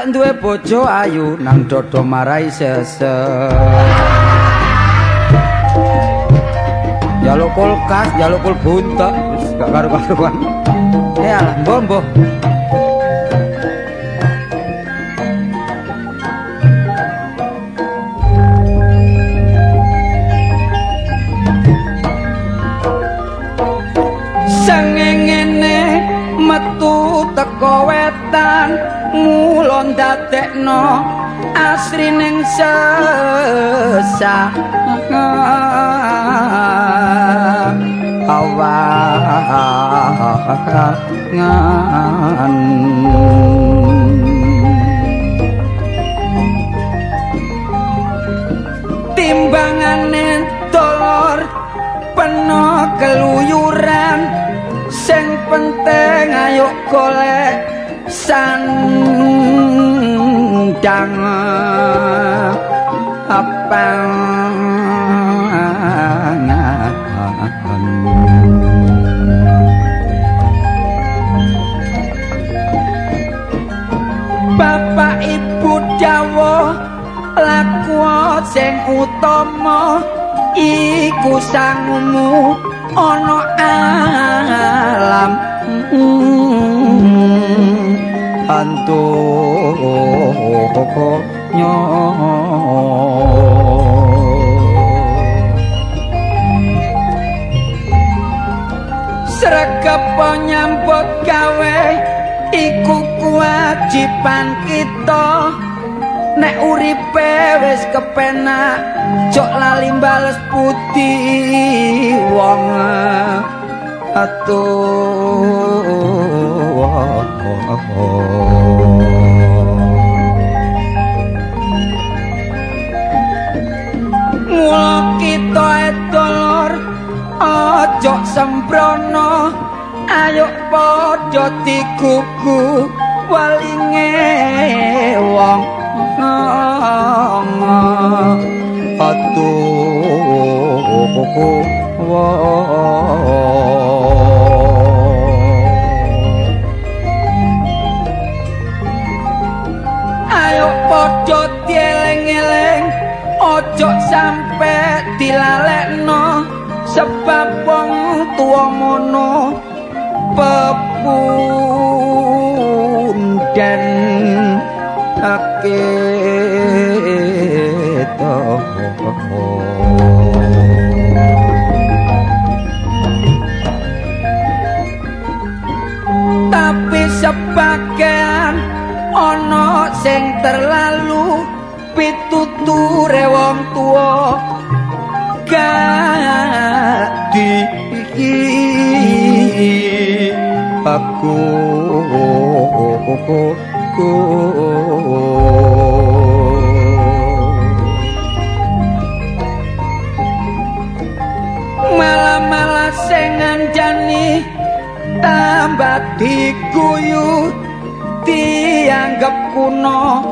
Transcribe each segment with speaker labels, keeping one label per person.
Speaker 1: Lek duwe bojo ayu nang dodo marai sesek. Jaluk kulkas, jaluk kul buntek, wis gak karu-karuan. Ya lah, mbah-mbah. Sengengene metu teko wetan mula ndadekno asrining sesah awangan. Timbangane dolor peno keluyuran, sing penting ayo golek sandang apangan. Bapak ibu dawuh laku sing utama iku sangumu ana alam antonya. Sregep nyambut gawe iku kewajiban kita. Nek uripe wis kepenak jok lali bales budi wong atuh. Mula kita edolor aja sembrono, ayo padha digugu walinge wong atuh. Ayo padha dieling-eling, aja sampe dilalekno, sebab wong tuwa mono pepunden kita. Tapi sebagian ana sing terlalu pituture wong tuwa gak di aku. Malah-malah sing ngandani tambah diguyu, dianggep kuno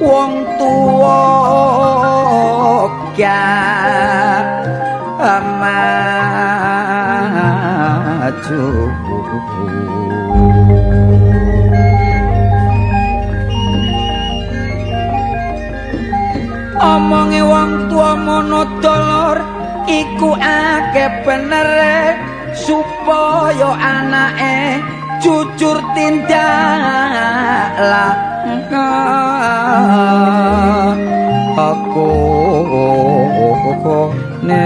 Speaker 1: wong tuwa gak maju. Omonge wong tuwa mono dolor iku akeh benere, supaya anake jujur tindak aku ne.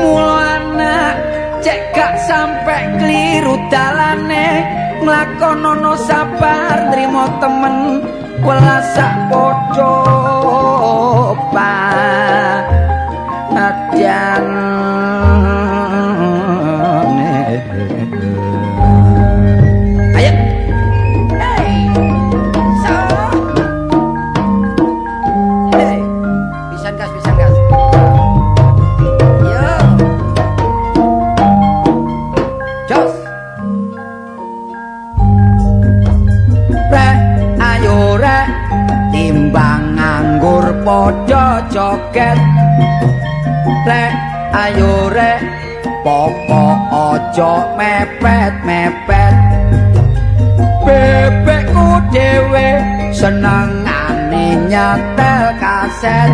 Speaker 1: Mula anak cek gak sampe kliru dalane, nglakonono sabar nrimo temen welas sak padha padane. Ayo. Hey. So. Hey. Pisan gas, pisan gas. Yo. Jos. Rek, ayo rek, timbang nganggur padha joget. Rek, ayo rek. Pokok aja mepet-mepet. Bebekku dhewe senengane nyetel kaset.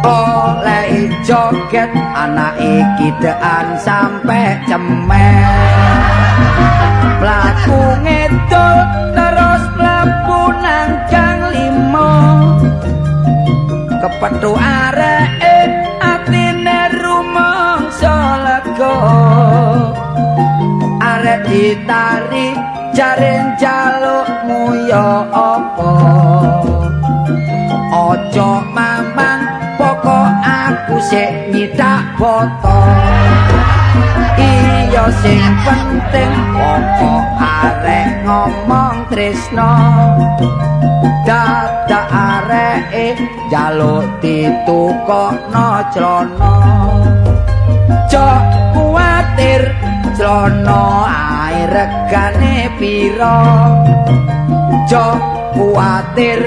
Speaker 1: Oleh joget anake kidean sampe cemen. Mlaku ngedol terus mlebu nang gang limo. Kepethu areke atine rumangsa lega. Arek ditari jare njalukmu ya apa. Aja mamang pokok aku sik nyitak boto. Iya sing penting pokok arek ngomong tresno. Dadak areke njaluk ditukokno crana. Jok kuwatir crana ae regane pira. Jok kuwatir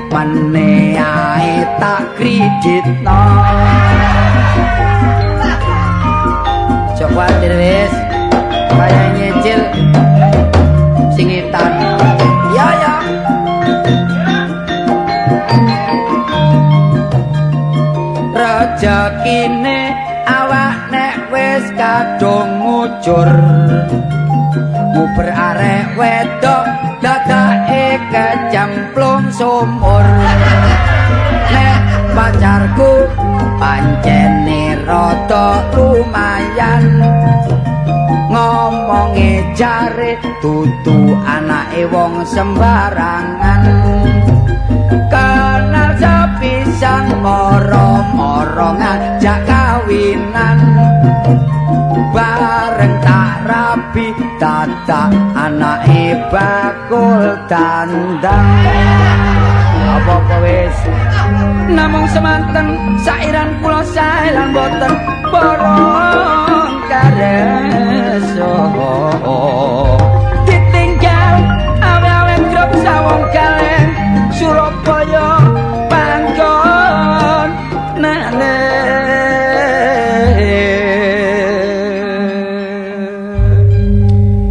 Speaker 1: mene ae tak kreditno. Jok kuwatir wis kaya nyicil singitan. Ya ya. Rejekine awak nek wis kadung ngucur. Nguber arek wedok dadake kecemplung sumur. Nek pacarku pancene rada lumayan. Ngomonge jare dudu anake wong sembarangan. Kenal sepisan moro-moro ngajak kawinan. Bareng tak rabi dadak anake bakul dandang. Apa-apa wis. Namung semanten sairan kula sae lan boten borong kareso. Ditinggal awe-awe grup sawong kaleng Surabaya panggon nane.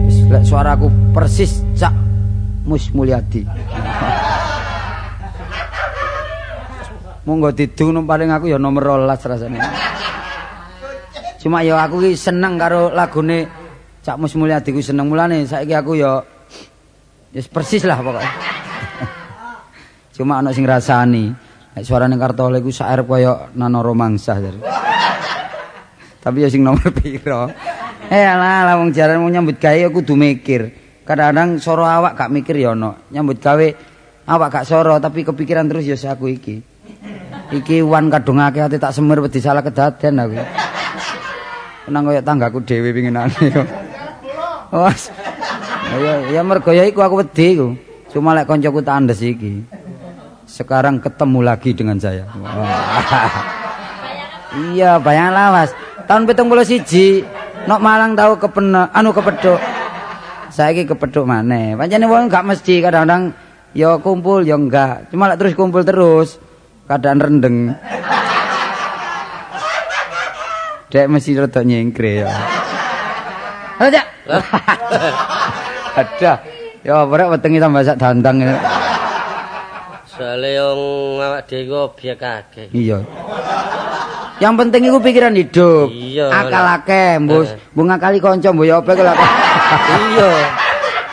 Speaker 1: Wis lek suaraku persis Cak Mus Mulyadi. Monggo didung paling aku ya nomor 12 rasane. Cuma ya aku ki seneng karo lagune Cak Mus Mulyadi ku seneng mulane saiki aku ya wis persis lah pokoke. Cuma ana sing ngrasani nek suarane Kartolo iku sak arep kaya Nano Romangsah jare. Tapi ya sing nomor pira. Alah lah wong jaran nyambut gawe ya kudu mikir. Kadang-kadang soro awak gak mikir ya ana. Nyambut gawe awak gak soro tapi kepikiran terus ya aku iki. Iki wan kadung akeh ate tak semir wedi salah kedaden aku. Nang kaya tanggaku dhewe pinginane yo. Wes. Ya mergo ya iku aku wedi iku. Cuma lek koncoku tak andes iki. Sekarang ketemu lagi dengan saya. Iya, bayang lawas. Tahun 71 nok Malang tau kepene anu kepethuk. Saiki kepethuk maneh. Pancene wong gak mesti kadang-kadang ya kumpul ya enggak. Cuma lek terus kumpul terus keadaan rendeng. Dek mesti rada nyengkre ya. Halo, Cak. Ada. Ya ora wetenge tambah sak dandang.
Speaker 2: Soale wong awak dhewe iku obyek akeh.
Speaker 1: Iya. Yang penting iku pikiran hidup.
Speaker 2: Iya.
Speaker 1: Akal akeh, mbus. Mbok ngakali kanca mbok ya apa iku lak.
Speaker 2: Iya.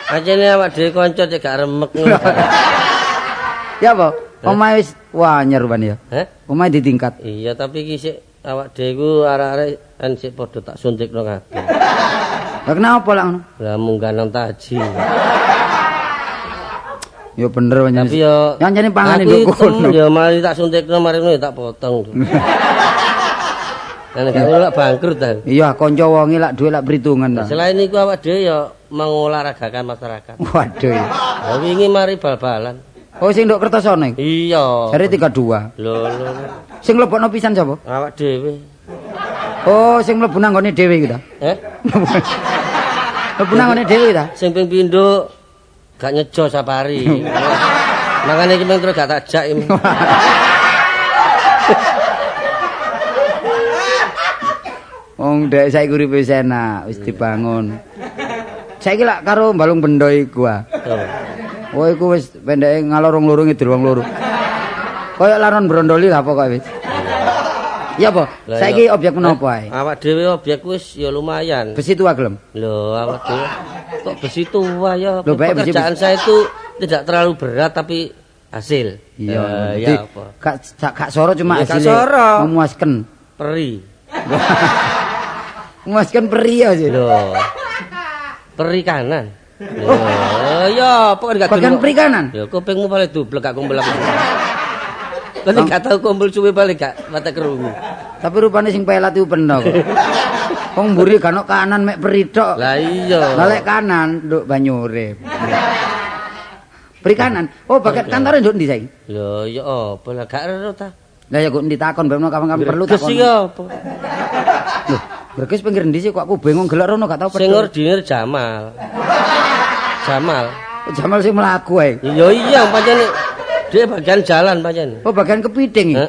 Speaker 2: Pancene awak dhewe kanca cek gak remek ngono.
Speaker 1: Ya apa? Omahe wis wah nyer ban ya.
Speaker 2: Heh?
Speaker 1: Omahe ditingkat.
Speaker 2: Iya, tapi iki sik awak dhewe iku arek-arek kan sik padha tak suntikno kabeh.
Speaker 1: Lah kenapa lak ngono?
Speaker 2: Lah munggah nang taji.
Speaker 1: Ya bener pancen.
Speaker 2: Tapi ya
Speaker 1: pancene pangane nduk kono.
Speaker 2: Ya mari tak suntikno mari ngono ya tak potong. Lah nek ngono lak bangkrut ta.
Speaker 1: Iya, kanca wonge lak dhuwit lak perhitungan ta.
Speaker 2: Selain iku awak dhewe ya mengolahragakan masyarakat.
Speaker 1: Waduh.
Speaker 2: Lah wingi mari bal-balan.
Speaker 1: Oh sing nduk Kertosono iku?
Speaker 2: Iya.
Speaker 1: Jare 32.
Speaker 2: Lho lho.
Speaker 1: Sing mlebokno pisan sapa?
Speaker 2: Awak dhewe.
Speaker 1: Oh, sing mlebu nang nggone dhewe iku ta?
Speaker 2: Eh?
Speaker 1: Mlebu nang nggone dhewe ta?
Speaker 2: Sing ping pindho gak nyejo sapari. Makane iki mung terus gak tak jak iki.
Speaker 1: Wong dhek saiki uripe wis enak, wis dibangun. Saiki lak karo Balung Bendo iku ah. Oh iku wis pendeke ngalor wong loro ngidul wong loro. Kaya laron brondoli lah pokoke wis. Ya apa? Saiki objek menapa ae?
Speaker 2: Awak dhewe objek wis ya lumayan.
Speaker 1: Besi tua gelem?
Speaker 2: Lho, awak dhewe kok besi tua ya. Pekerjaan saya itu tidak terlalu berat tapi hasil.
Speaker 1: Iya, ya apa? Gak soro cuma hasil. Memuaskan.
Speaker 2: Peri.
Speaker 1: Memuaskan peri ya sih.
Speaker 2: Lho. Peri kanan. Lho, ya apa gak
Speaker 1: bagian peri kanan?
Speaker 2: Ya kupingmu paling dublek gak kumpul aku. Kan gak tau kumpul suwe balik gak mata kerungu.
Speaker 1: Tapi rupane sing pelat iku peno kok. Wong mburi gak ono kanan mek peri tok.
Speaker 2: Lah iya.
Speaker 1: Lah lek kanan nduk banyu urip. Peri kanan. Oh, bagian kantore nduk ndi saiki?
Speaker 2: Lho, ya apa lah gak ero ta.
Speaker 1: Lah ya kok endi takon ben kapan-kapan perlu takon.
Speaker 2: Greges iki apa?
Speaker 1: Lho, Greges pinggir endi sih kok aku bingung gelek rono gak tau.
Speaker 2: Sing ordinir Jamal. Jamal.
Speaker 1: Jamal sing mlaku ae.
Speaker 2: Iya iya pancen dia bagian jalan pancen.
Speaker 1: Oh, bagian kepiting iki.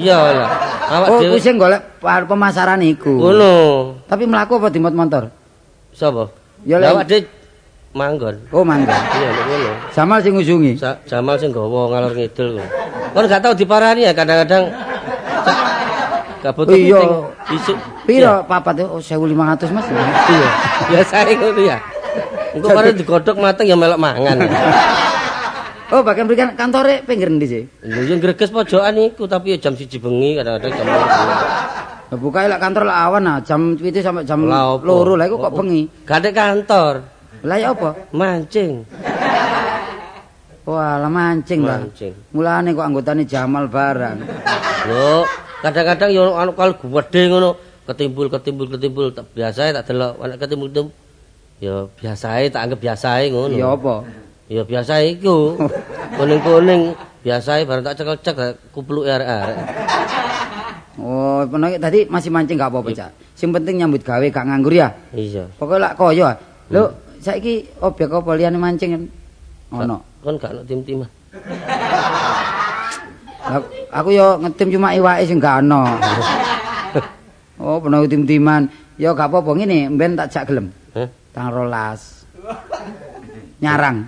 Speaker 2: Iya lah. Awak dhewe
Speaker 1: sing golek pemasaran iku.
Speaker 2: Ngono.
Speaker 1: Tapi mlaku apa dimot motor?
Speaker 2: Sapa?
Speaker 1: Ya
Speaker 2: awak dhewe manggon.
Speaker 1: Oh, manggon.
Speaker 2: Iya, ngono.
Speaker 1: Jamal sing ngusungi.
Speaker 2: Jamal sing gawa ngalor ngidul kok. Kon gak tau diparani ya kadang-kadang. Gak butuh
Speaker 1: iya.
Speaker 2: Isuk
Speaker 1: piro papat oh 1500 Mas.
Speaker 2: Iya. Biasane ngono ya. Engko mare digodhog mateng ya melok mangan.
Speaker 1: Oh, bagian berikan kantore pinggir endi sih?
Speaker 2: Lho ya Greges pojokan iku tapi ya jam 1 bengi kadang-kadang jam 2.
Speaker 1: Lah bukae lek kantor lek awan ah jam 7 sampai jam 2 lah iku kok bengi.
Speaker 2: Gak ada kantor.
Speaker 1: Lah ya apa?
Speaker 2: Mancing.
Speaker 1: Wah, lah mancing ta. Mulane kok anggotane Jamal barang.
Speaker 2: Lho, kadang-kadang ya anu kal gedhe ngono, ketimbul tak biasae tak delok nek ketimbul ya biasae tak anggap biasae ngono.
Speaker 1: Ya apa?
Speaker 2: Ya biasa iku. Kuning-kuning biasae bareng tak cekel-cek kupluke arek-arek.
Speaker 1: Oh, peno tadi masih mancing gak apa-apa, Cak. Sing penting nyambut gawe gak nganggur ya.
Speaker 2: Iya.
Speaker 1: Pokoke lak kaya. Lho, saiki objek apa liyane mancing kan? Ono.
Speaker 2: Kon gak ono tim-timan.
Speaker 1: Aku yo ngetim cuma iwake sing gak ono. Oh, peno tim-timan. Ya gak apa-apa ngene, mben tak jak gelem.
Speaker 2: Heh?
Speaker 1: Tang 12. Nyarang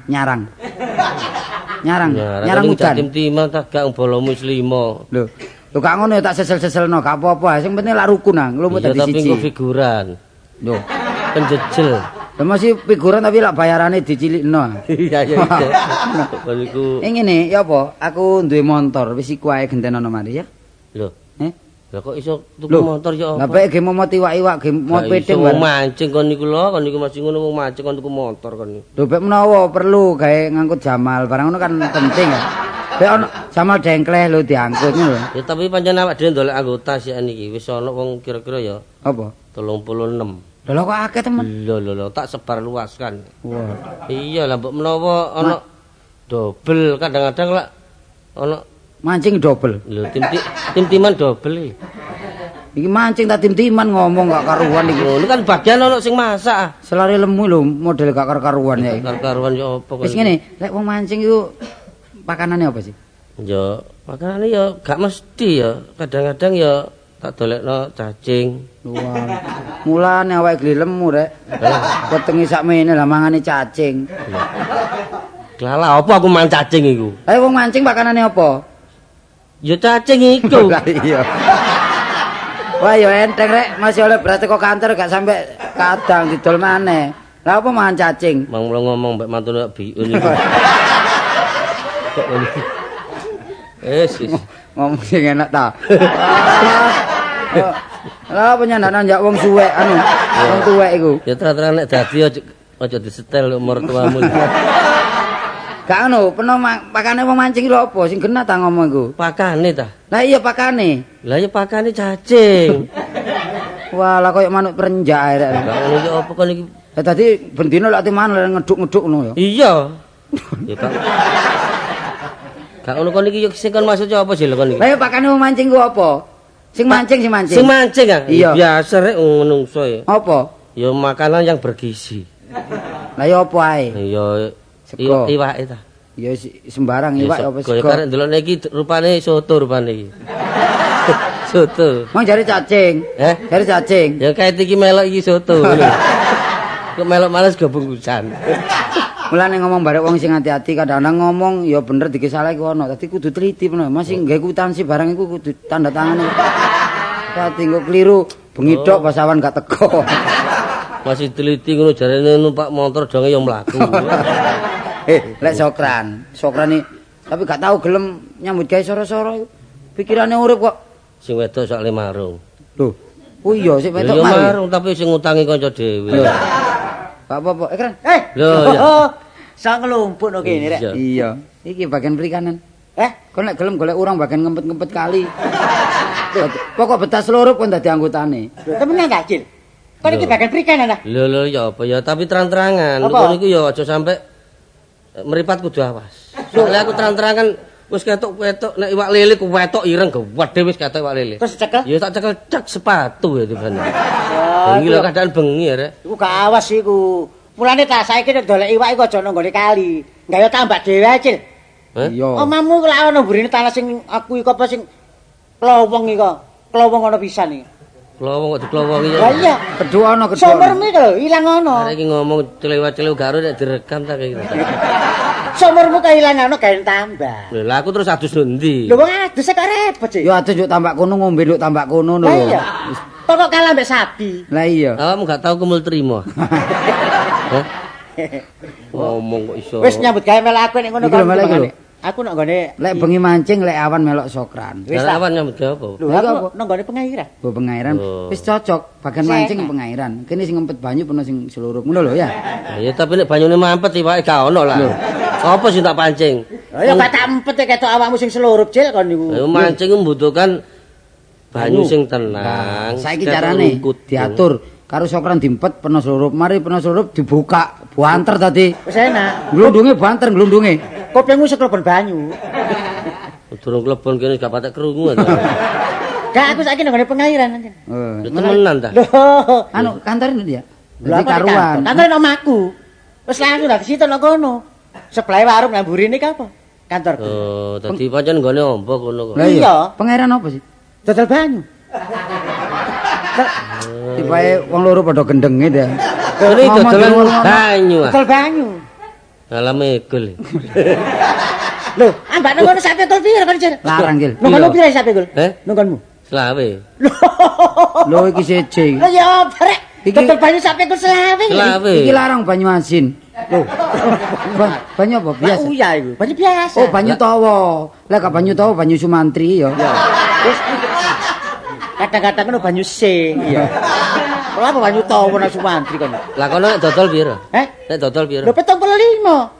Speaker 1: udan.
Speaker 2: Tim-timan tak gak bolomu wis 5.
Speaker 1: Lho, lho gak ngono ya tak sesel-seselno, gak apa-apa. Sing penting lak rukun ah, nglumut dadi siji.
Speaker 2: Tapi engko figuran.
Speaker 1: Lho,
Speaker 2: penjejel.
Speaker 1: Lah masih figuran tapi lak bayarane dicilikno.
Speaker 2: Iya iya. Kok niku.
Speaker 1: Ngene, ya apa? Aku duwe motor, wis iku ae gentenono mari ya.
Speaker 2: Lho. Lah kok iso tuku motor ya apa?
Speaker 1: Lah bae ge momot iwak-iwak ge mot piting
Speaker 2: wong mancing kon niku lho, kon niku masih ngono wong mancing kon tuku motor kon niku.
Speaker 1: Lho bek menawa perlu gawe ngangkut Jamal, barang ngono kan penting ya. Bek ono Jamal dengkleh lho diangkut ngono lho.
Speaker 2: Ya tapi pancen awak dhewe ndolek anggota sik niki wis ono wong kira-kira ya.
Speaker 1: Apa?
Speaker 2: 36.
Speaker 1: Lho kok akeh temen.
Speaker 2: Lho lho lho tak sebar luaskan.
Speaker 1: Wah.
Speaker 2: Iya lah mbok menawa ono dobel kadang-kadang lak ono
Speaker 1: mancing dobel.
Speaker 2: Lho tim-timan dobel iki.
Speaker 1: Iki mancing ta tim-timan ngomong gak karuan iki.
Speaker 2: Lho kan bagian ono sing masak.
Speaker 1: Selare lemu lho model gak karuan ya.
Speaker 2: Gak karuan ya apa kok.
Speaker 1: Wis ngene, lek wong mancing iku pakanane apa sih?
Speaker 2: Ya, pakanane ya gak mesti ya. Kadang-kadang ya tak dolekno cacing.
Speaker 1: Wah. Mulane awake geli lemu rek. Wetenge sakmene lah mangane cacing.
Speaker 2: Lah apa aku mangan cacing iku?
Speaker 1: Lah wong mancing pakanane apa?
Speaker 2: Ya cacing iku.
Speaker 1: Lah iya. Wah ya enteng rek, masih oleh beras teko kantor gak sampe kadang didol maneh. Lah apa mangan cacing?
Speaker 2: Mang mulo ngomong mbek mantune biun iku. Kok ngono. Wis.
Speaker 1: Ngomong sing enak ta. Lah apa nyandak-nyandak wong suwek anu, wong tuwek iku.
Speaker 2: Ya terang-terang nek dadi aja disetel mertuamu.
Speaker 1: Gak ngono, peno pakane wong mancing lho apa sing genah ta ngomong iku?
Speaker 2: Pakane ta?
Speaker 1: Lah iya pakane.
Speaker 2: Lah iya pakane cacing.
Speaker 1: Wah, lah koyo manuk perenjak ae rek.
Speaker 2: Lah ngono iki apa kon iki?
Speaker 1: Lah dadi bendina lak manuk ngeduk-ngeduk ngono ya.
Speaker 2: Iya. Ya Pak. Gak ngono kon iki sing kon maksud apa sih lho kon iki?
Speaker 1: Lah iya pakane wong mancing ku apa? Sing mancing sing mancing.
Speaker 2: Sing mancing ah?
Speaker 1: Iya.
Speaker 2: Biasa rek menungso ya.
Speaker 1: Apa?
Speaker 2: Ya makanan yang bergizi.
Speaker 1: Lah ya apa ae?
Speaker 2: Ya
Speaker 1: sego.
Speaker 2: Iwake ta.
Speaker 1: Ya sembarang iwak apa sego.
Speaker 2: Ya karek ndelokne iki rupane soto rupane iki. Soto.
Speaker 1: Mang jare cacing.
Speaker 2: Eh?
Speaker 1: Jare cacing.
Speaker 2: Ya kaet iki melok iki soto. Kok melok males go bungkusan.
Speaker 1: Mulane ngomong barek wong sing ati-ati kadang-kadang ngomong ya bener dike salah iku ono. Dadi kudu teliti bener. Masih nggawe kwitansi barang iku kudu tanda tangan. Dadi engko keliru bengi tok pas awan gak teko.
Speaker 2: Masih teliti ngono jarene numpak motor donge ya mlaku.
Speaker 1: Lek sokran, sokran iki tapi gak tau gelem nyambut gawe soro-soro iku. Pikirane urip kok.
Speaker 2: Sing wedok sok le marung.
Speaker 1: Lho. Oh iya sing wedok
Speaker 2: Ya
Speaker 1: marung.
Speaker 2: marung tapi sing ngutangi kanca dhewe.
Speaker 1: Gak apa-apa. Keren.
Speaker 2: Lho ya.
Speaker 3: Sak nglumpuk no kene rek.
Speaker 1: Iya. Iki bagian perikanan.
Speaker 3: Eh,
Speaker 1: Kon lek gelem golek urang bagian ngempet-ngempet kali. Pokok betas loro kon dadi anggotane.
Speaker 3: Lho temenan ta, Cil? Kon iki bagian perikanan ta?
Speaker 2: Lho lho ya apa ya tapi terang-terangan.
Speaker 3: Apa?
Speaker 2: Kon iku ya aja sampe meripat kudu awas. Soale aku terang-terangan wis ketok-ketok nek iwak lele ku wetok ireng gedhe wis ketok iwak lele.
Speaker 3: Terus cekel?
Speaker 2: Ya tak cekel cek sepatu ya tibane. Bengi lho keadaan bengi ya rek.
Speaker 3: Iku gak awas iku. Mulane ta saiki nek dolek iwak iku aja nang nggone kali. Gawe tambak dhewe ae, Cil.
Speaker 1: Iya.
Speaker 3: Omamu iku lak ono mburine tanah sing aku iku apa sing klowong iku. Klowong ono pisan iki.
Speaker 2: Klowong kok diklowongi ya.
Speaker 3: Lah iya.
Speaker 1: Kedua ono kedua.
Speaker 3: Sumurmu iku lho ilang ono.
Speaker 2: Arek iki ngomong celewa-celew gak ro nek direkam ta kaya gitu.
Speaker 3: Sumurmu kailang ono gawe tambak.
Speaker 2: Lho lah aku terus adus ndi?
Speaker 3: Lho wong adus kok repot sih.
Speaker 1: Ya adus yo tambak kono ngombe nduk tambak kono lho.
Speaker 3: Lah iya. Pokok kalah mbek sapi.
Speaker 1: Lah iya.
Speaker 2: Awakmu gak tau kumul trimo. Hah? Ngomong kok iso.
Speaker 3: Wis nyambut gawe melok aku nek ngono
Speaker 1: Iki lho, melok iki lho.
Speaker 3: Aku nek nggone
Speaker 1: Lek bengi mancing lek awan melok sokran.
Speaker 3: Wis
Speaker 2: Lah awan nyambut gawe apa?
Speaker 3: Lho
Speaker 1: Lah,
Speaker 3: aku
Speaker 1: apa?
Speaker 3: nang nggone pengairan.
Speaker 1: Go pengairan
Speaker 2: Oh.
Speaker 1: wis cocok bagian mancing pengairan. Kene sing ngempet banyu peno sing seluruh ngono lho ya.
Speaker 2: Ya tapi nek banyune mampet iwake gak ono lah. Apa sing tak pancing?
Speaker 3: Lah ya gak tak empet e ketok awakmu sing selurup Cil kon niku.
Speaker 2: Ayo mancing ku membutuhkan banyu sing tenang.
Speaker 1: Saiki
Speaker 2: seketok
Speaker 1: carane
Speaker 2: rungkut.
Speaker 1: diatur karo sokran diempet peno selurup, mari peno selurup dibuka banter tadi.
Speaker 3: Wis enak.
Speaker 1: Glundunge banter glundunge.
Speaker 3: Kupingmu seklebon banyu.
Speaker 2: Durung klebon kene gak patek krungu ta.
Speaker 3: Gak aku saiki nang nggone pengairan anjen.
Speaker 1: Eh,
Speaker 2: Lho temenan ta?
Speaker 3: Lho.
Speaker 1: Anu kantor ini ya.
Speaker 3: Lho
Speaker 1: Dadi karuan.
Speaker 3: Kantor nang omahku. Wis langsung dari situ nang kono. Sebelah warung nang mburine ki apa? Kantorku.
Speaker 2: Oh, dadi pancen nggone ombo kono kok.
Speaker 1: Lah iya.
Speaker 3: Iya.
Speaker 1: Pengairan apa sih?
Speaker 3: Dodol banyu.
Speaker 1: Tibae wong loro padha gendenge ta.
Speaker 2: Ini
Speaker 1: Ngomong
Speaker 2: dodolan
Speaker 1: dirungokno.
Speaker 2: banyu ah.
Speaker 3: Dodol banyu.
Speaker 2: Alah megul.
Speaker 3: Lho, ambak nang kono sak pikul piro kon, Cil?
Speaker 1: Larang, Gil.
Speaker 3: Nang kono
Speaker 2: Iya.
Speaker 3: piro sak pikul?
Speaker 2: Eh?
Speaker 3: Nang kono.
Speaker 2: Selawe.
Speaker 3: Lho.
Speaker 1: Lho iki seje.
Speaker 3: Lho ya apa rek?
Speaker 1: Iki-
Speaker 3: Dodol banyu sak pikul selawe.
Speaker 2: Selawe.
Speaker 1: Iki larang banyu asin. Lho. Banyu apa biasa?
Speaker 3: Biasa. Iya iku, banyu biasa.
Speaker 1: Oh, banyu tawa. Lah gak banyu tawa banyu Sumantri ya.
Speaker 3: Wis kadang-kadang ngono banyu C. Iya. Ora apa banyu tawa nang Sumantri kono.
Speaker 2: Lah kono nek dodol piro?
Speaker 3: Eh?
Speaker 2: Nek dodol piro?
Speaker 3: Lho 75.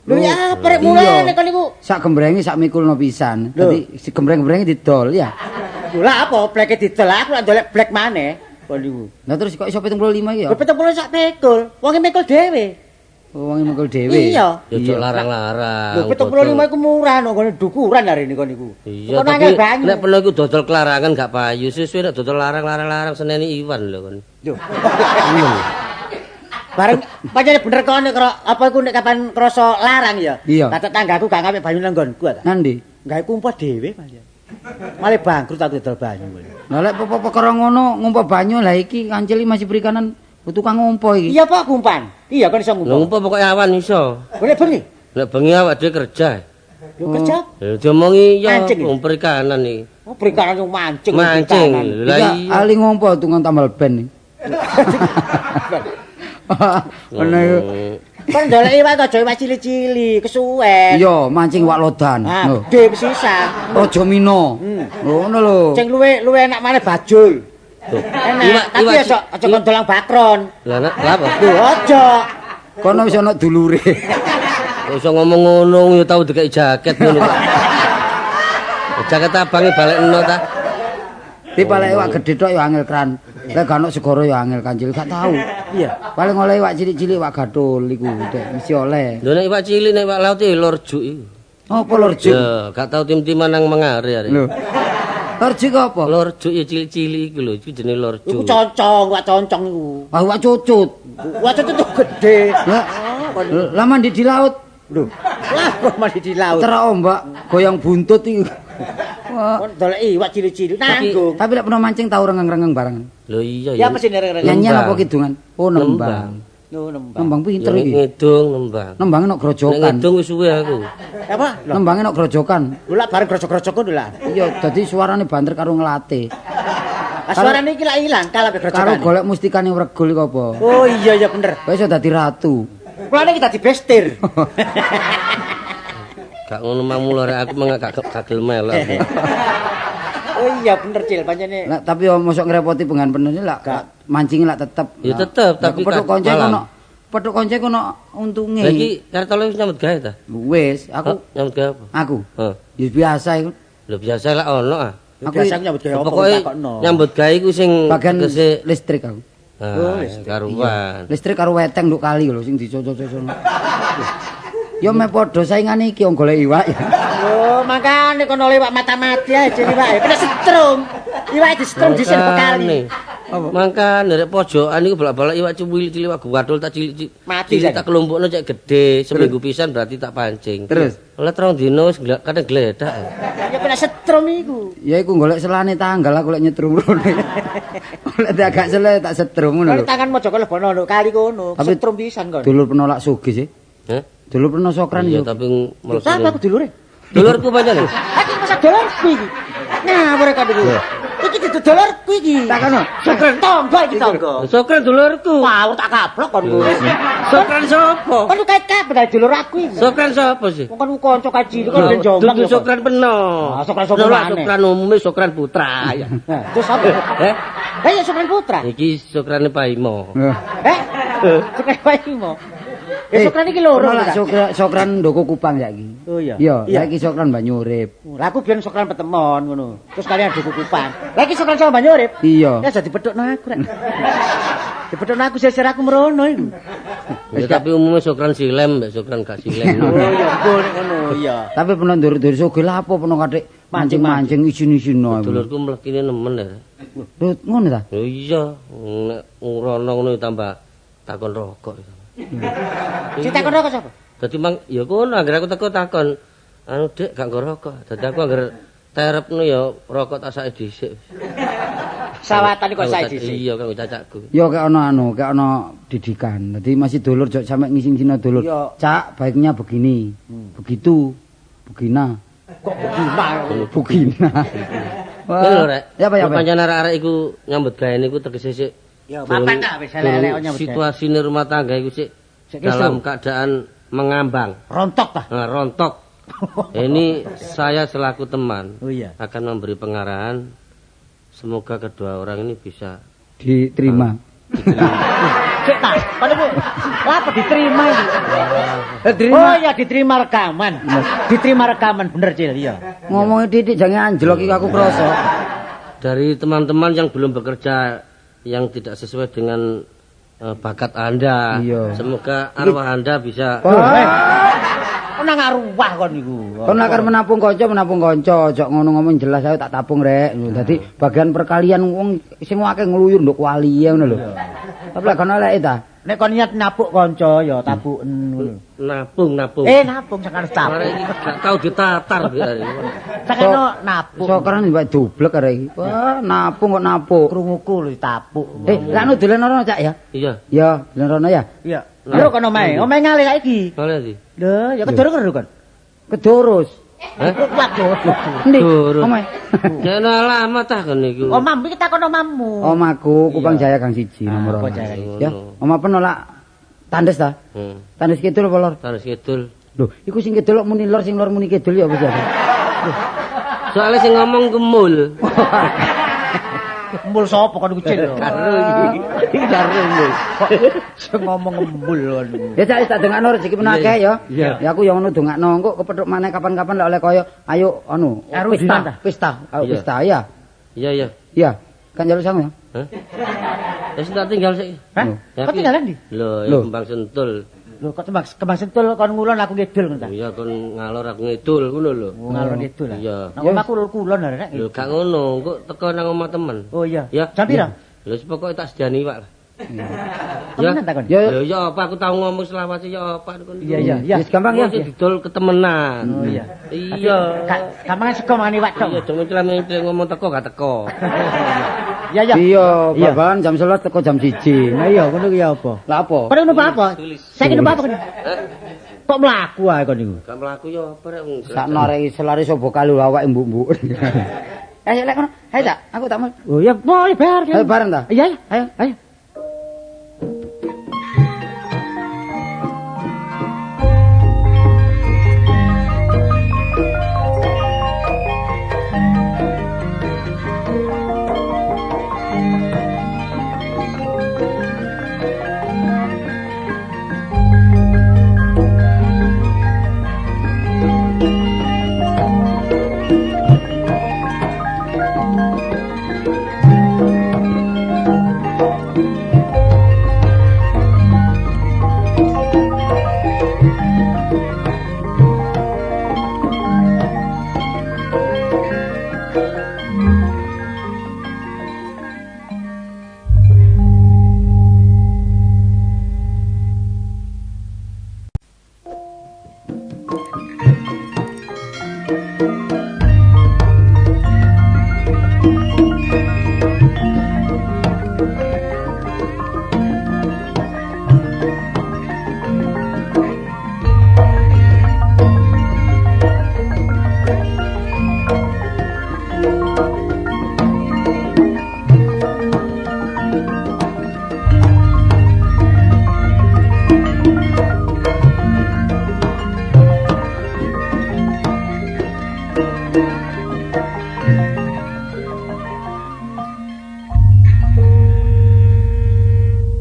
Speaker 3: Lho ya apa rek mulane kon niku.
Speaker 1: Sak gembrenge sak mikulno pisan.
Speaker 3: Lho.
Speaker 1: Dadi si gembreng-gembrenge didol ya.
Speaker 3: Lho lah apa bleke didol aku lak ndolek blek maneh kon niku.
Speaker 1: Lah terus kok iso 75 iki ya?
Speaker 3: Lho 70 sak pikul. Wonge mikul dhewe.
Speaker 1: Oh, wonge mikul dhewe.
Speaker 3: Iya.
Speaker 2: Ya ojo larang-larang.
Speaker 3: Lho 75 iku murah nang ngene dukuran arene kon niku.
Speaker 2: Iya,
Speaker 3: Kono
Speaker 2: tapi
Speaker 3: angel banyu.
Speaker 2: nek peno iku dodol kelarangan gak payu. Suwe-suwe nek dodol larang-larang-larang seneni Iwan lho kon.
Speaker 3: Lho. Bareng pancen bener kon nek apa iku nek kapan krasa larang ya.
Speaker 1: Iya.
Speaker 3: Lah tetanggaku gak ngapik banyu nang nggonku ta.
Speaker 1: Nandi?
Speaker 3: Gawe kumpul dhewe pancen. Malah bangkrut aku dodol banyu.
Speaker 1: Lah lek perkara ngono ngumpa banyu lah iki kancil iki masih perikanan tukang ngumpa iki.
Speaker 3: Iya apa kumpan? Iya kon iso
Speaker 2: Lho
Speaker 3: ngumpa.
Speaker 2: ngumpa pokoke awan iso.
Speaker 3: Boleh bengi.
Speaker 2: Nek bengi awak dhewe kerja.
Speaker 3: Lho kerja.
Speaker 2: Lho diomongi ya
Speaker 3: Mancing iki?
Speaker 2: wong perikanan iki.
Speaker 3: Oh perikanan yo mancing.
Speaker 2: Mancing.
Speaker 3: perikanan.
Speaker 2: Lah
Speaker 1: Iki
Speaker 2: iya.
Speaker 1: ahli ngumpa tukang tambal ben. Ngono iku.
Speaker 3: Kon ndolek iwak aja iwak cilik-cilik, kesuwen.
Speaker 1: Iya, mancing wak lodan.
Speaker 3: Ah,
Speaker 1: Lho.
Speaker 3: gede pisan.
Speaker 1: Raja Mino. Ngono lho.
Speaker 3: Sing luwe luwe enak maneh bajul.
Speaker 2: Tuh.
Speaker 3: Enak,
Speaker 2: Iwak-
Speaker 3: tapi
Speaker 2: iwak
Speaker 3: aja aja kon dolang bakron.
Speaker 2: Lah nek lha apa?
Speaker 3: Lho aja.
Speaker 1: Kono wis ana dulure.
Speaker 2: Kok iso ngomong ngono ya tau dikeki jaket ngono kok. Jaket abange balekno ta.
Speaker 1: Tapi paling iwak gedhe tok ya angel kran. Lek gak ono segara ya angel kancil, gak tau.
Speaker 3: Iya.
Speaker 1: Paling oleh iwak cilik-cilik iwak gathul iku dek mesti oleh.
Speaker 2: Lho nek iwak cilik nek iwak laut iki lorjuk iku.
Speaker 1: Apa lorjuk?
Speaker 2: Ya, gak tau tim-timan nang mengare arek.
Speaker 1: Lho. Lorjuk apa?
Speaker 2: Lorjuk ya cilik-cilik iku lho, iku jenenge lorjuk.
Speaker 3: Iku concong, iwak concong iku.
Speaker 1: Ah, iwak cucut.
Speaker 3: Iwak cucut tuh gede.
Speaker 1: Lah, lah mandi di laut.
Speaker 3: Lho, lah kok mandi di laut.
Speaker 1: Terak ombak goyang buntut iku.
Speaker 3: Kon dolek iwak cilik-cilik nanggung.
Speaker 1: Tapi lek pernah mancing tau rengeng-rengeng bareng.
Speaker 2: Lho iya
Speaker 3: ya. Ya mesti rengeng-rengeng.
Speaker 1: Nyanyian apa kidungan? Oh nembang.
Speaker 3: Oh nembang.
Speaker 1: Nembang pinter iki.
Speaker 2: Ngidung nembang.
Speaker 1: Nembange nok grojokan.
Speaker 2: Ngidung wis suwe aku.
Speaker 3: Apa?
Speaker 1: Nembange nok grojokan.
Speaker 3: Lho lak bareng grojok-grojok ngono lho.
Speaker 1: Iya, dadi suarane banter karo ngelate.
Speaker 3: Lah suarane iki lak ilang kalah be grojokan.
Speaker 1: Karo golek mustikane Wregul iku apa?
Speaker 3: Oh iya iya bener.
Speaker 1: Kok iso dadi ratu.
Speaker 3: Kulane iki dadi bestir.
Speaker 2: Gak ngono mang mulo rek aku meng gak gagel melok.
Speaker 3: Oh iya bener Cil pancene.
Speaker 1: Lah tapi yo mosok ngrepoti pengan penene lak mancing lak tetep.
Speaker 2: Ya tetep tapi
Speaker 1: petuk konco ono. Petuk konco ono untunge.
Speaker 2: Lah iki Kartolo wis nyambut gawe ta?
Speaker 1: Wis, aku
Speaker 2: nyambut gawe apa?
Speaker 1: Aku. Heeh. Ya biasa iku.
Speaker 2: Lho biasa lak ono ah.
Speaker 3: Aku biasa nyambut gawe apa takokno.
Speaker 2: Nyambut gawe iku sing
Speaker 1: bagian listrik aku.
Speaker 2: Oh, karuan.
Speaker 1: Listrik karo weteng nduk kali lho sing dicocok-cocok. Ya meh padha saingane iki wong golek iwak ya.
Speaker 3: Lho, makane kono iwak mata-mati ae jeneng iwak. Kena setrum. Iwak disetrum dhisik kali.
Speaker 2: Apa? Mangkane rek pojokan iku bolak-balik iwak cilik-cilik iwak guwadul tak cilik-cilik.
Speaker 3: Mati
Speaker 2: tak kelompokno cek gedhe, seminggu pisan berarti tak pancing.
Speaker 1: Terus
Speaker 2: oleh 3 dino wis kadang gledak.
Speaker 3: Ya kena setrum iku.
Speaker 1: Ya iku golek selane tanggal aku lek nyetrum ngono. Lek agak sele tak setrum ngono lho.
Speaker 3: Tangan mojo kelebono lho kali kono, setrum pisan kon.
Speaker 1: Dulur penolak sugih sih.
Speaker 2: Heh?
Speaker 1: Dulur pernah sokran
Speaker 2: yo. Iya, tapi mlebu.
Speaker 3: Sapa aku dulure?
Speaker 2: Dulurku pancen.
Speaker 3: Iki masa dulurku iki. Ngawur kok niku. Iki dudu dulurku iki.
Speaker 1: Tak kono.
Speaker 3: Sokran tangga iki tangga.
Speaker 2: Sokran dulurku.
Speaker 3: Ngawur tak kaplok kon kuwi.
Speaker 2: Sokran sapa?
Speaker 3: Kon kait kabeh dari dulur aku iki.
Speaker 2: Sokran sapa sih?
Speaker 3: Wong kon kanca kae cilik kon ben jomblang.
Speaker 2: Dudu sokran peno.
Speaker 3: Ah, sokran sapa maneh?
Speaker 2: Sokran umume sokran putra ya.
Speaker 3: Terus apa?
Speaker 2: Heh?
Speaker 3: Lah ya sokran putra.
Speaker 2: Iki sokrane Paimo.
Speaker 3: Heh? Sokran Paimo. Ya sokran iki loro
Speaker 1: ta. Sokran Ndoko Kupang saiki.
Speaker 3: Oh iya.
Speaker 1: Iya, saiki sokran Banyurip.
Speaker 3: Lah aku biyen sokran Petemon ngono. Terus kalian Ndoko Kupang. Lah iki sokran sama Banyurip.
Speaker 1: Iya.
Speaker 3: Ya jadi pedhokno aku rek. Dipedhokno aku seser aku merono iku.
Speaker 2: Ya tapi umumnya sokran silem mbek sokran gak silem.
Speaker 3: Oh iya, nek ngono iya.
Speaker 1: Tapi peno ndur-ndur sugih lha apa peno kathik mancing-mancing isin-isin.
Speaker 2: Dulurku mlekine nemen ya.
Speaker 1: Lho ngono ta?
Speaker 2: Lho iya, nek ngrono ngono tambah takon rokok.
Speaker 3: Sing takon rokok sapa?
Speaker 2: Dadi mang ya kono anggere aku teko takon, anu Dik gak nggo rokok. Dadi aku anggere terepno ya rokok tak sake dhisik.
Speaker 3: Sawatan kok sake dhisik.
Speaker 2: Iya kanggo cacakku.
Speaker 1: Ya kek ono anu, kek ono didikan. Dadi masih dulur jok sampe ngising-ngisino dulur. Cak, baiknya begini. Begitu. Begina.
Speaker 3: Kok begina?
Speaker 1: Begina.
Speaker 2: Lho rek.
Speaker 1: Ya apa ya?
Speaker 2: Pancen arek-arek iku nyambut gawe niku tegese sik.
Speaker 3: Ya mapan ta wis elek-elek nyambut gawe.
Speaker 2: Situasine rumah tangga iku sik dalam keadaan mengambang.
Speaker 3: Rontok ta?
Speaker 2: Nah, rontok. Ini saya selaku teman
Speaker 3: oh, iya.
Speaker 2: akan memberi pengarahan. Semoga kedua orang ini bisa
Speaker 1: diterima.
Speaker 3: Sik ta, kon iku apa diterima iki? Oh ya diterima rekaman. Diterima rekaman bener Cil, iya.
Speaker 1: Ngomongnya titik jangan anjlok iki aku krasa.
Speaker 2: Dari teman-teman yang belum bekerja yang tidak sesuai dengan bakat Anda.
Speaker 1: Iya.
Speaker 2: Semoga arwah Anda bisa.
Speaker 3: Kok nang arwah kon niku.
Speaker 1: Kon akar menapung kanca, ojo ngono ngomong jelas ayo tak tapung rek. Dadi bagian perkalian wong sing akeh ngluyur nduk wali ngono lho. Tapi lek kono eleke ta.
Speaker 3: Nek kon niat napuk kanca ya tapuken ngono.
Speaker 2: Napung.
Speaker 3: Napung sakane tapuk.
Speaker 2: Arek iki gak tau ditatar
Speaker 3: Sakano napuk.
Speaker 1: Sokran mbak dublek arek iki. Wah, napung kok napuk.
Speaker 3: Krunguku lho tapuk.
Speaker 1: Lha anu dolen rono Cak ya?
Speaker 2: Iya.
Speaker 1: Ya, dolen rono ya?
Speaker 3: Iya. Lho kono omahe, omahe ngalih saiki.
Speaker 2: Ngalih ndi?
Speaker 3: Lho, ya kedurus kon.
Speaker 1: Kedurus.
Speaker 2: Hah?
Speaker 3: Waduh.
Speaker 1: Endi? Omahe.
Speaker 2: Kene alamat ta kon niku.
Speaker 3: Omahmu iki takon omahmu.
Speaker 1: Omahku Kupang Jaya Gang 1 nomor 2. Ya, omah penolak tandes ta? Tandes kidul apa lor?
Speaker 2: Tandes kidul.
Speaker 1: Lho, iku sing kidul kok muni lor sing lor muni kidul ya apa sih?
Speaker 2: Soale sing ngomong kemul.
Speaker 3: Embul sapa kon iku Cil?
Speaker 2: Karo iki. Iki karo embul.
Speaker 3: Sing ngomong embul kon iku.
Speaker 1: Ya Cak tak dongakno rezeki peno akeh ya. Ya aku ya ngono dongakno engko kepethuk maneh kapan-kapan lek oleh kaya ayo anu pesta, ayo pesta ya.
Speaker 2: Iya iya.
Speaker 1: Iya, kan njaluk sangu ya.
Speaker 2: Hah? Wis tak tinggal sik.
Speaker 3: Hah? Kok tinggalan ndi?
Speaker 2: Lho, ya Kembang Sentul.
Speaker 3: Lho kok Kembang Sentul kon ngulon aku ngidul ngono ta?
Speaker 2: Iya kon ngalor aku ngidul ngono lho.
Speaker 3: Ngalor ngidul.
Speaker 2: Iya.
Speaker 3: Nang omahku kulon arek.
Speaker 2: Lho gak ngono, engko teko nang omah temen.
Speaker 3: Oh iya.
Speaker 2: Ya.
Speaker 3: Jam pira?
Speaker 2: Lho pokoke tak sediani iwak lah.
Speaker 3: Temenan takon.
Speaker 1: Ya
Speaker 2: Lho ya apa aku tau ngomong selawase ya apa niku.
Speaker 3: Iya iya iya.
Speaker 1: Wis gampang ya.
Speaker 2: Wong sing didol ketemenan.
Speaker 3: Oh iya.
Speaker 2: Iya.
Speaker 3: Gampang sego mangan iwak tok.
Speaker 2: Iya, dong celam ngomong teko gak teko.
Speaker 3: Iya iya.
Speaker 1: Iya, babalan jam 11 teko jam 1.
Speaker 3: Lah iya ngono ki ya apa?
Speaker 1: Lah apa?
Speaker 3: Kon numpak apa? Saiki numpak apa kon? Kok mlaku ae kon niku?
Speaker 2: Gak mlaku ya apa rek wong.
Speaker 1: Sakno arek selari sobo kalu awake mbuk-mbuk. Ayo lek kono. Ayo tak, aku tak mau.
Speaker 3: Oh iya, mau bar.
Speaker 1: Ayo bareng ta?
Speaker 3: Iya, iya, ayo, ayo.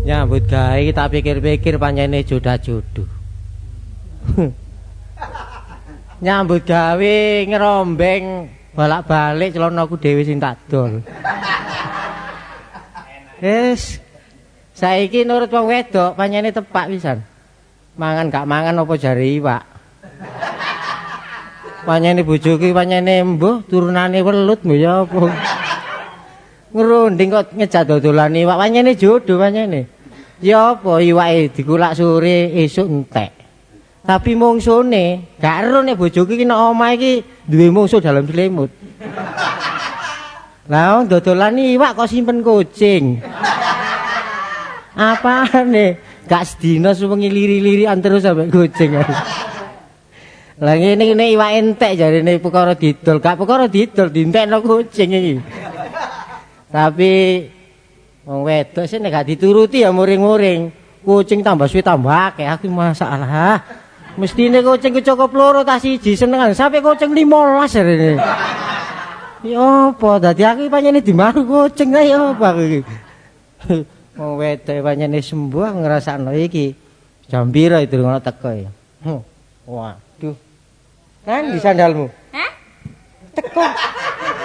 Speaker 3: Nyambut gawe tak pikir-pikir pancene jodah-jodoh. Nyambut gawe ngerombeng bolak-balik celanaku dhewe sing tak dol. Wis saiki nurut wong wedok pancene tepak pisan. Mangan gak mangan apa jare iwak. Pancene bojoku pancene mbuh turunane welut mbuh ya apa. Ngrunding kok ngejak dodolan iwak pancene jodoh pancene. Ya apa iwake dikulak sore esuk entek. Tapi mungsune gak ero nek bojoku iki nek omah iki duwe mungsuh dalam selimut. Lah wong dodolan iwak kok simpen kucing. Apane? Gak sedina suwengi liri-lirian terus sampe kucing. Lah ngene nek iwak entek jarene perkara didol, gak perkara didol dientekno kucing iki. Tapi wong wedok sih nek gak dituruti ya muring-muring. Kucing tambah suwe tambah akeh, aku masalah. Mestine kucing ku cukup loro ta siji senengan sampe kucing 15 jarene. Ya apa dadi aku pancene dimaru kucing ta ya apa aku iki. Wong wedok pancene sembuh aku ngrasakno iki. Jam pira itu ngono teko ya. Waduh. Kan di sandalmu?
Speaker 4: Heh?
Speaker 3: Teko.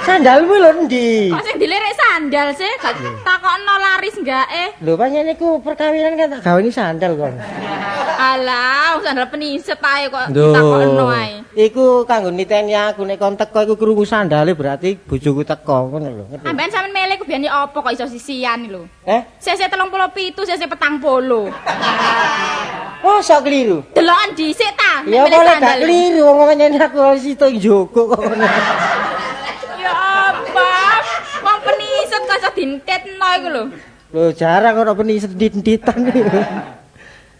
Speaker 3: Sandalmu lho endi?
Speaker 4: Kok sing dilirik sandal sih? Gak takokno laris enggake.
Speaker 3: Lho pancen iku perkawinan kan tak gaweni sandal kon.
Speaker 4: Alah, sandal peniset ae kok ditakokno ae.
Speaker 3: Iku kanggo niteni aku nek kon teko iku krungu sandale berarti bojoku teko ngono lho. Ngerti?
Speaker 4: Amben sampean milih ku biyen apa kok iso sisian lho.
Speaker 3: Eh?
Speaker 4: Sese 37, sese 40.
Speaker 3: Oh, sok keliru.
Speaker 4: Deloken dhisik ta,
Speaker 3: Ya boleh gak keliru wong pancen aku situ njogo kok ngono.
Speaker 4: Ya apa? Wong peniset kok iso dintetno iku lho.
Speaker 3: Lho jarang ora peniset dintitan.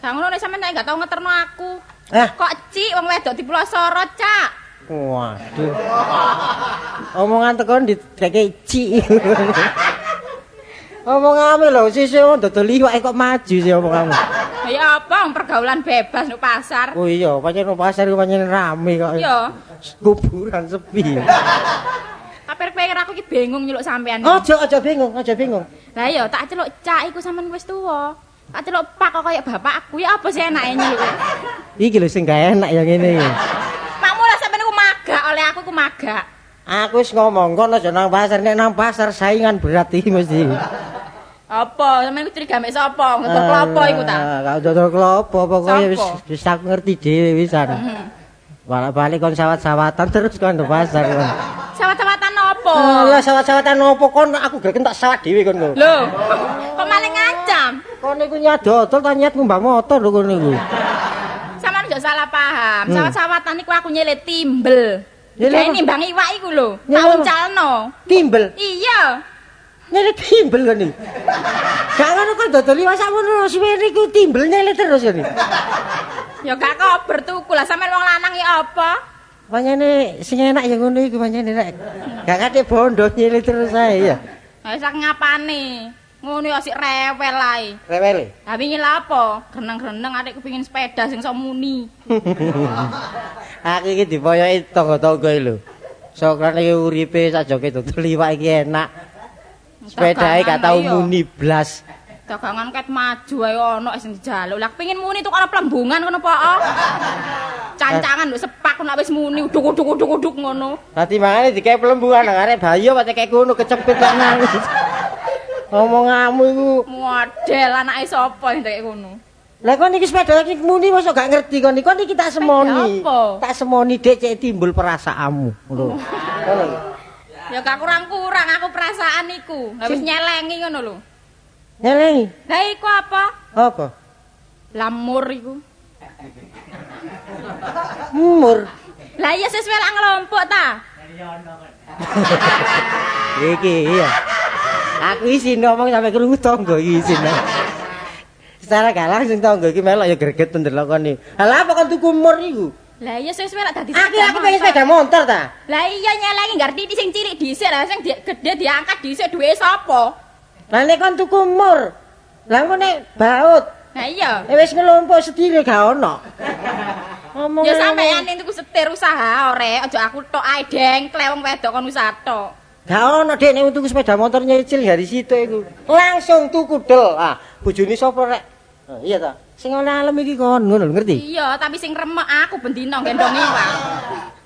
Speaker 4: Gak ngono nek sampean nek gak tau ngeterno aku.
Speaker 3: Eh?
Speaker 4: Kok cik wong wedok dipulosoro, Cak?
Speaker 3: Waduh. Omongan tekon dikeke cik. Omonganmu lho sisih wong dodol iwak kok maju sih omonganmu.
Speaker 4: Ya apa wong pergaulan bebas nang pasar.
Speaker 3: Oh iya, pancen nang pasar iku pancen rame kok.
Speaker 4: Iya.
Speaker 3: Kuburan sepi.
Speaker 4: Kapir-pikir aku iki bingung nyeluk sampean.
Speaker 3: Aja aja bingung, aja bingung.
Speaker 4: Lah iya, tak celuk Cak iku sampean wis tuwa. Tak celuk Pak kok kaya bapakku. Ya apa sih enake nyeluk?
Speaker 3: Iki lho sing gak enak ya ngene iki.
Speaker 4: Makmu lah sampean iku magak oleh aku iku magak.
Speaker 3: Aku wis ngomong kon aja nang pasar, nek nang pasar saingan berat iki mesti.
Speaker 4: Apa? Sampeyan iku curiga mek sapa? Ngedol klopo iku ta?
Speaker 3: Gak dodol klopo, pokoke wis wis aku ngerti dhewe wisan. Balik-balik kon sawat-sawatan terus kon nang pasar kon.
Speaker 4: Sawat-sawatan opo?
Speaker 3: Lah sawat-sawatan opo kon aku gak tak sawat dhewe kon.
Speaker 4: Lho, kok malah ngancam? paham.
Speaker 3: Kon niku nyat dodol ta nyat ngumbah motor lho kono niku.
Speaker 4: Sampeyan aja salah paham. Sawat-sawatan iku aku nyele timbel.
Speaker 3: Nyele
Speaker 4: Gawe
Speaker 3: apa?
Speaker 4: nimbang iwak iku lho.
Speaker 3: Nyele
Speaker 4: Tak
Speaker 3: apa?
Speaker 4: uncalno.
Speaker 3: Timbel.
Speaker 4: Iya.
Speaker 3: Nyele timbel kon niku. Gak ngono kon dodol iwak sakmono suwene iku timbel nyele terus kon niku.
Speaker 4: Ya gak kober tuku lah sampeyan wong lanang ya apa?
Speaker 3: Pancene sing enak ya ngono iku pancene rek. Gak kate bondo nyele terus ae ya.
Speaker 4: Lah wis ngapane? Ngono ya sik rewel ae.
Speaker 3: Rewele.
Speaker 4: Lah wingi lha apa? Greneng-greneng atik kepengin sepeda sing sok muni.
Speaker 3: Aku iki dipoyoki tangga-tangga iki lho. Sokrane iki uripe sajoke dodol iwak iki enak. Sepedae gak tau muni blas.
Speaker 4: Dagangan ket maju ae ono sing dijaluk. Lah kepengin muni tuku ana plembungan ngono apa? Oh? Cancangan lho sepak nek wis muni uduk-uduk-uduk-uduk ngono.
Speaker 3: Lah timbangane dikek plembungan nang arek bayi apa tekek kono kecepit lan nangis. Omonganmu iku.
Speaker 4: Model anake sapa sing tekek kono?
Speaker 3: Lah kon iki sepeda iki muni mosok gak ngerti kon iki. Kon iki tak semoni.
Speaker 4: Sepeda apa?
Speaker 3: Tak semoni Dek cek timbul perasaanmu. Ngono. Ngono lho.
Speaker 4: Ya gak kurang-kurang aku perasaan iku. Lah wis nyelengi ngono lho.
Speaker 3: Nyelengi.
Speaker 4: Lah iku apa?
Speaker 3: Apa?
Speaker 4: Lamur iku.
Speaker 3: Mur.
Speaker 4: Lah iya sesuai lak nglompok ta?
Speaker 3: Iki iya. Aku isin ngomong sampe krungu tangga iki isin. Secara gak langsung tangga iki melok ya greget ndelok kon iki. Lah apa kon tuku mur iku?
Speaker 4: Lah iya sesuai lak dadi
Speaker 3: Aku aku pengen sepeda motor ta.
Speaker 4: Lah iya nyelengi ngerti sing cilik dhisik lah sing gede diangkat dhisik duwe sapa?
Speaker 3: Lah nek kon tuku mur, lah engko nek baut,
Speaker 4: Lah iya.
Speaker 3: wis ngelompok setire gak ono. Ngomong
Speaker 4: Ya sampeyan ning tuku setir usaha ore, aja aku tok ae dengkle wong wedok kon usaha tok.
Speaker 3: Gak ono Dek nek tuku sepeda motor nyicil dari situ iku. Langsung tuku del. Ah, bojone sapa rek? Oh, iya ta. Sing oleh alem iki kon ngono lho ngerti?
Speaker 4: Iya, tapi sing remek aku bendina gendong iwak.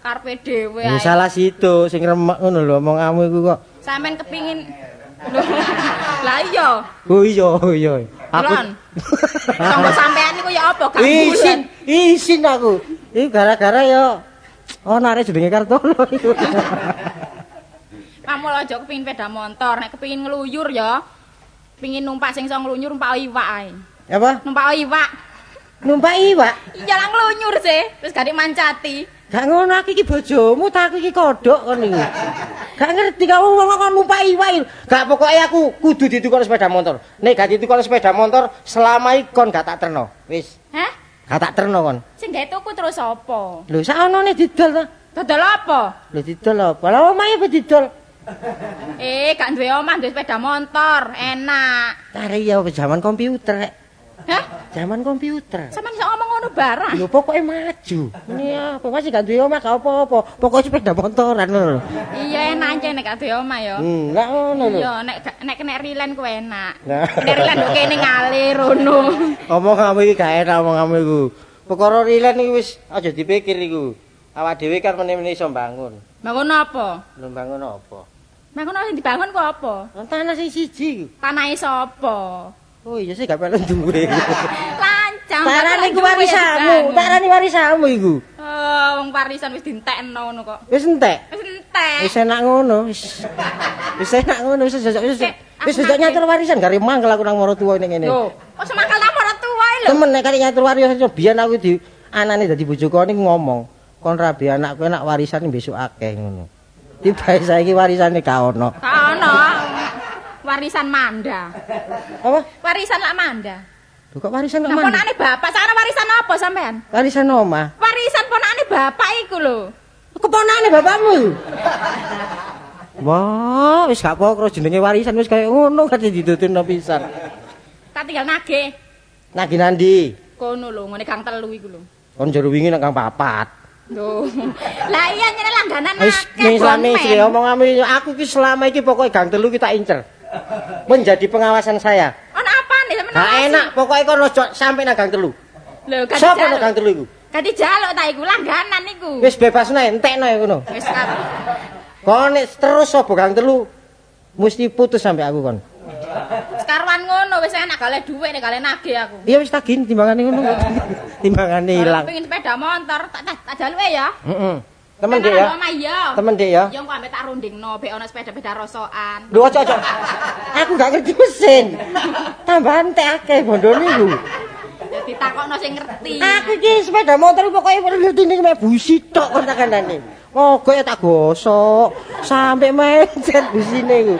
Speaker 4: Karepe dhewe
Speaker 3: Ya
Speaker 4: ae.
Speaker 3: salah situ sing remek ngono lho omonganmu iku kok.
Speaker 4: Sampeyan kepingin Lho, lah iya.
Speaker 3: Oh iya oh iya. Aku
Speaker 4: Lon. Tangga sampean niku ya apa gak
Speaker 3: isin, isin aku. Iku gara-gara ya ono arek jenenge Kartono iku.
Speaker 4: Kamu aja kepingin sepeda motor, nek kepingin ngluyur ya. Pingin numpak sing iso ngluyur numpak iwak ae.
Speaker 3: Apa?
Speaker 4: Numpak iwak.
Speaker 3: Numpak iwak?
Speaker 4: Iya lah ngluyur sih, wis gak mancati.
Speaker 3: Gak ngono aku iki bojomu ta aku iki kodhok kon iki. Gak ngerti kamu wong kok numpak iwak iki. Gak pokoke aku kudu ditukar sepeda motor. Nek gak ditukar sepeda motor selama iki kon gak tak terno. Wis,
Speaker 4: Hah?
Speaker 3: gak tak terno kon.
Speaker 4: Sing gawe tuku terus apa?
Speaker 3: Lho sakonone didol ta?
Speaker 4: Dodol apa?
Speaker 3: Lho didol apa? Lah omahe apa didol?
Speaker 4: Gak duwe omah, duwe sepeda motor, enak.
Speaker 3: Tare ya zaman komputer rek.
Speaker 4: Hah?
Speaker 3: Zaman komputer.
Speaker 4: Sampeyan iso ngomong ngono barang.
Speaker 3: Lho pokoke maju. Ini apa masih gak duwe omah gak apa-apa. Pokoke sepeda motoran ngono lho.
Speaker 4: Iya enak aja nek gak duwe omah ya.
Speaker 3: Lah ngono lho.
Speaker 4: Iya, nek kena rilen ku enak.
Speaker 3: Nah.
Speaker 4: Kena rilen kok kene ngalir ngono.
Speaker 3: Omonganmu iki gak enak omonganmu iku. Perkara rilen iki wis aja dipikir iku. Awak dhewe kan meneh-meneh iso mbangun.
Speaker 4: Bangun apa?
Speaker 3: Lho mbangun apa?
Speaker 4: Bangun sing dibangun ku apa?
Speaker 3: Tanah sing siji iku.
Speaker 4: Tanahe sapa?
Speaker 3: Oh iya sih gak perlu duwe.
Speaker 4: Lancang.
Speaker 3: Tarane iku warisanmu, tarane warisanmu iku.
Speaker 4: Oh, wong warisan wis dientekno ngono kok.
Speaker 3: Wis entek.
Speaker 4: Wis entek.
Speaker 3: Wis enak ngono, wis. Wis enak ngono, wis sejak wis.
Speaker 4: Sik, aku
Speaker 3: Wis sejak
Speaker 4: nagih.
Speaker 3: nyatur warisan gare mangkel aku nang maratuwa ning ngene.
Speaker 4: Lho, kok semangkal nang maratuwa lho.
Speaker 3: Temen nek kare nyatur warisan biyen aku di anane dadi bojo kon iku ngomong, kon rabi anakku enak warisan besok akeh ngono. Tibae saiki warisane gak ono.
Speaker 4: Gak ono. Warisan manda.
Speaker 3: Apa?
Speaker 4: Warisan lak manda.
Speaker 3: Lho kok warisan kok
Speaker 4: Lah
Speaker 3: mana?
Speaker 4: ponakane bapak, sakno warisan apa sampean?
Speaker 3: Warisan omah.
Speaker 4: Warisan ponakane bapak iku lho.
Speaker 3: Keponakane bapakmu iku. Wah, wis gak pokro jenenge warisan wis kaya ngono kate dituturno pisan.
Speaker 4: Tak tinggal nagih.
Speaker 3: Nagih nandi?
Speaker 4: Kono lho, ngene gang telu iku lho.
Speaker 3: Kon jero wingi nang gang papat.
Speaker 4: Lho. Lah iya nyene langganan
Speaker 3: Wis
Speaker 4: akeh.
Speaker 3: ning selama
Speaker 4: bonmen.
Speaker 3: iki omonganmu aku iki selama iki pokoke gang telu ki tak incer. Menjadi pengawasan saya.
Speaker 4: Ono apane sampean?
Speaker 3: Gak enak, pokoke kon ojo sampe nang gang telu.
Speaker 4: Lho, gak
Speaker 3: Sopo nang
Speaker 4: dijaluk.
Speaker 3: gang telu iku?
Speaker 4: Gak dijaluk ta iku langganan iku.
Speaker 3: Wis bebas nae, entekno ya ngono.
Speaker 4: Wis kabeh.
Speaker 3: Kon nek terus sapa gang telu mesti putus sampe aku kon.
Speaker 4: Sekaruan ngono wis enak gak oleh dhuwit nek gak oleh nagih aku.
Speaker 3: Iya wis tagih timbangane ngono. Timbangane ilang.
Speaker 4: Pengen sepeda motor tak jaluke ya.
Speaker 3: Heeh. Temen Dik ya. Temen Dik ya.
Speaker 4: Ya engko ambek tak rundingno bek ana sepeda-sepeda rosokan.
Speaker 3: Lho ojo ojo. Aku gak ngerti mesin. Tambah entek akeh bondone iku.
Speaker 4: Ya ditakokno sing ngerti.
Speaker 3: Aku iki sepeda motor pokoke ngertine mek busi tok kon tak kandhane. Mogok ya tak gosok sampe mencet busine iku.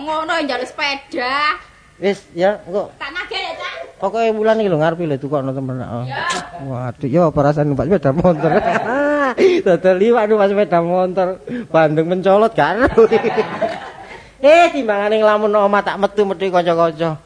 Speaker 4: Ngono njaluk sepeda.
Speaker 3: Wis ya engko.
Speaker 4: Tak nagih ya, Cak.
Speaker 3: Pokoke wulan iki lho ngarepe lho tukokno temen. Waduh ya apa rasane numpak sepeda motor. Dodol liwat numpak sepeda motor, Bandung mencolot gak ero. Timbangane nglamun omah tak metu-metu kanca-kanca.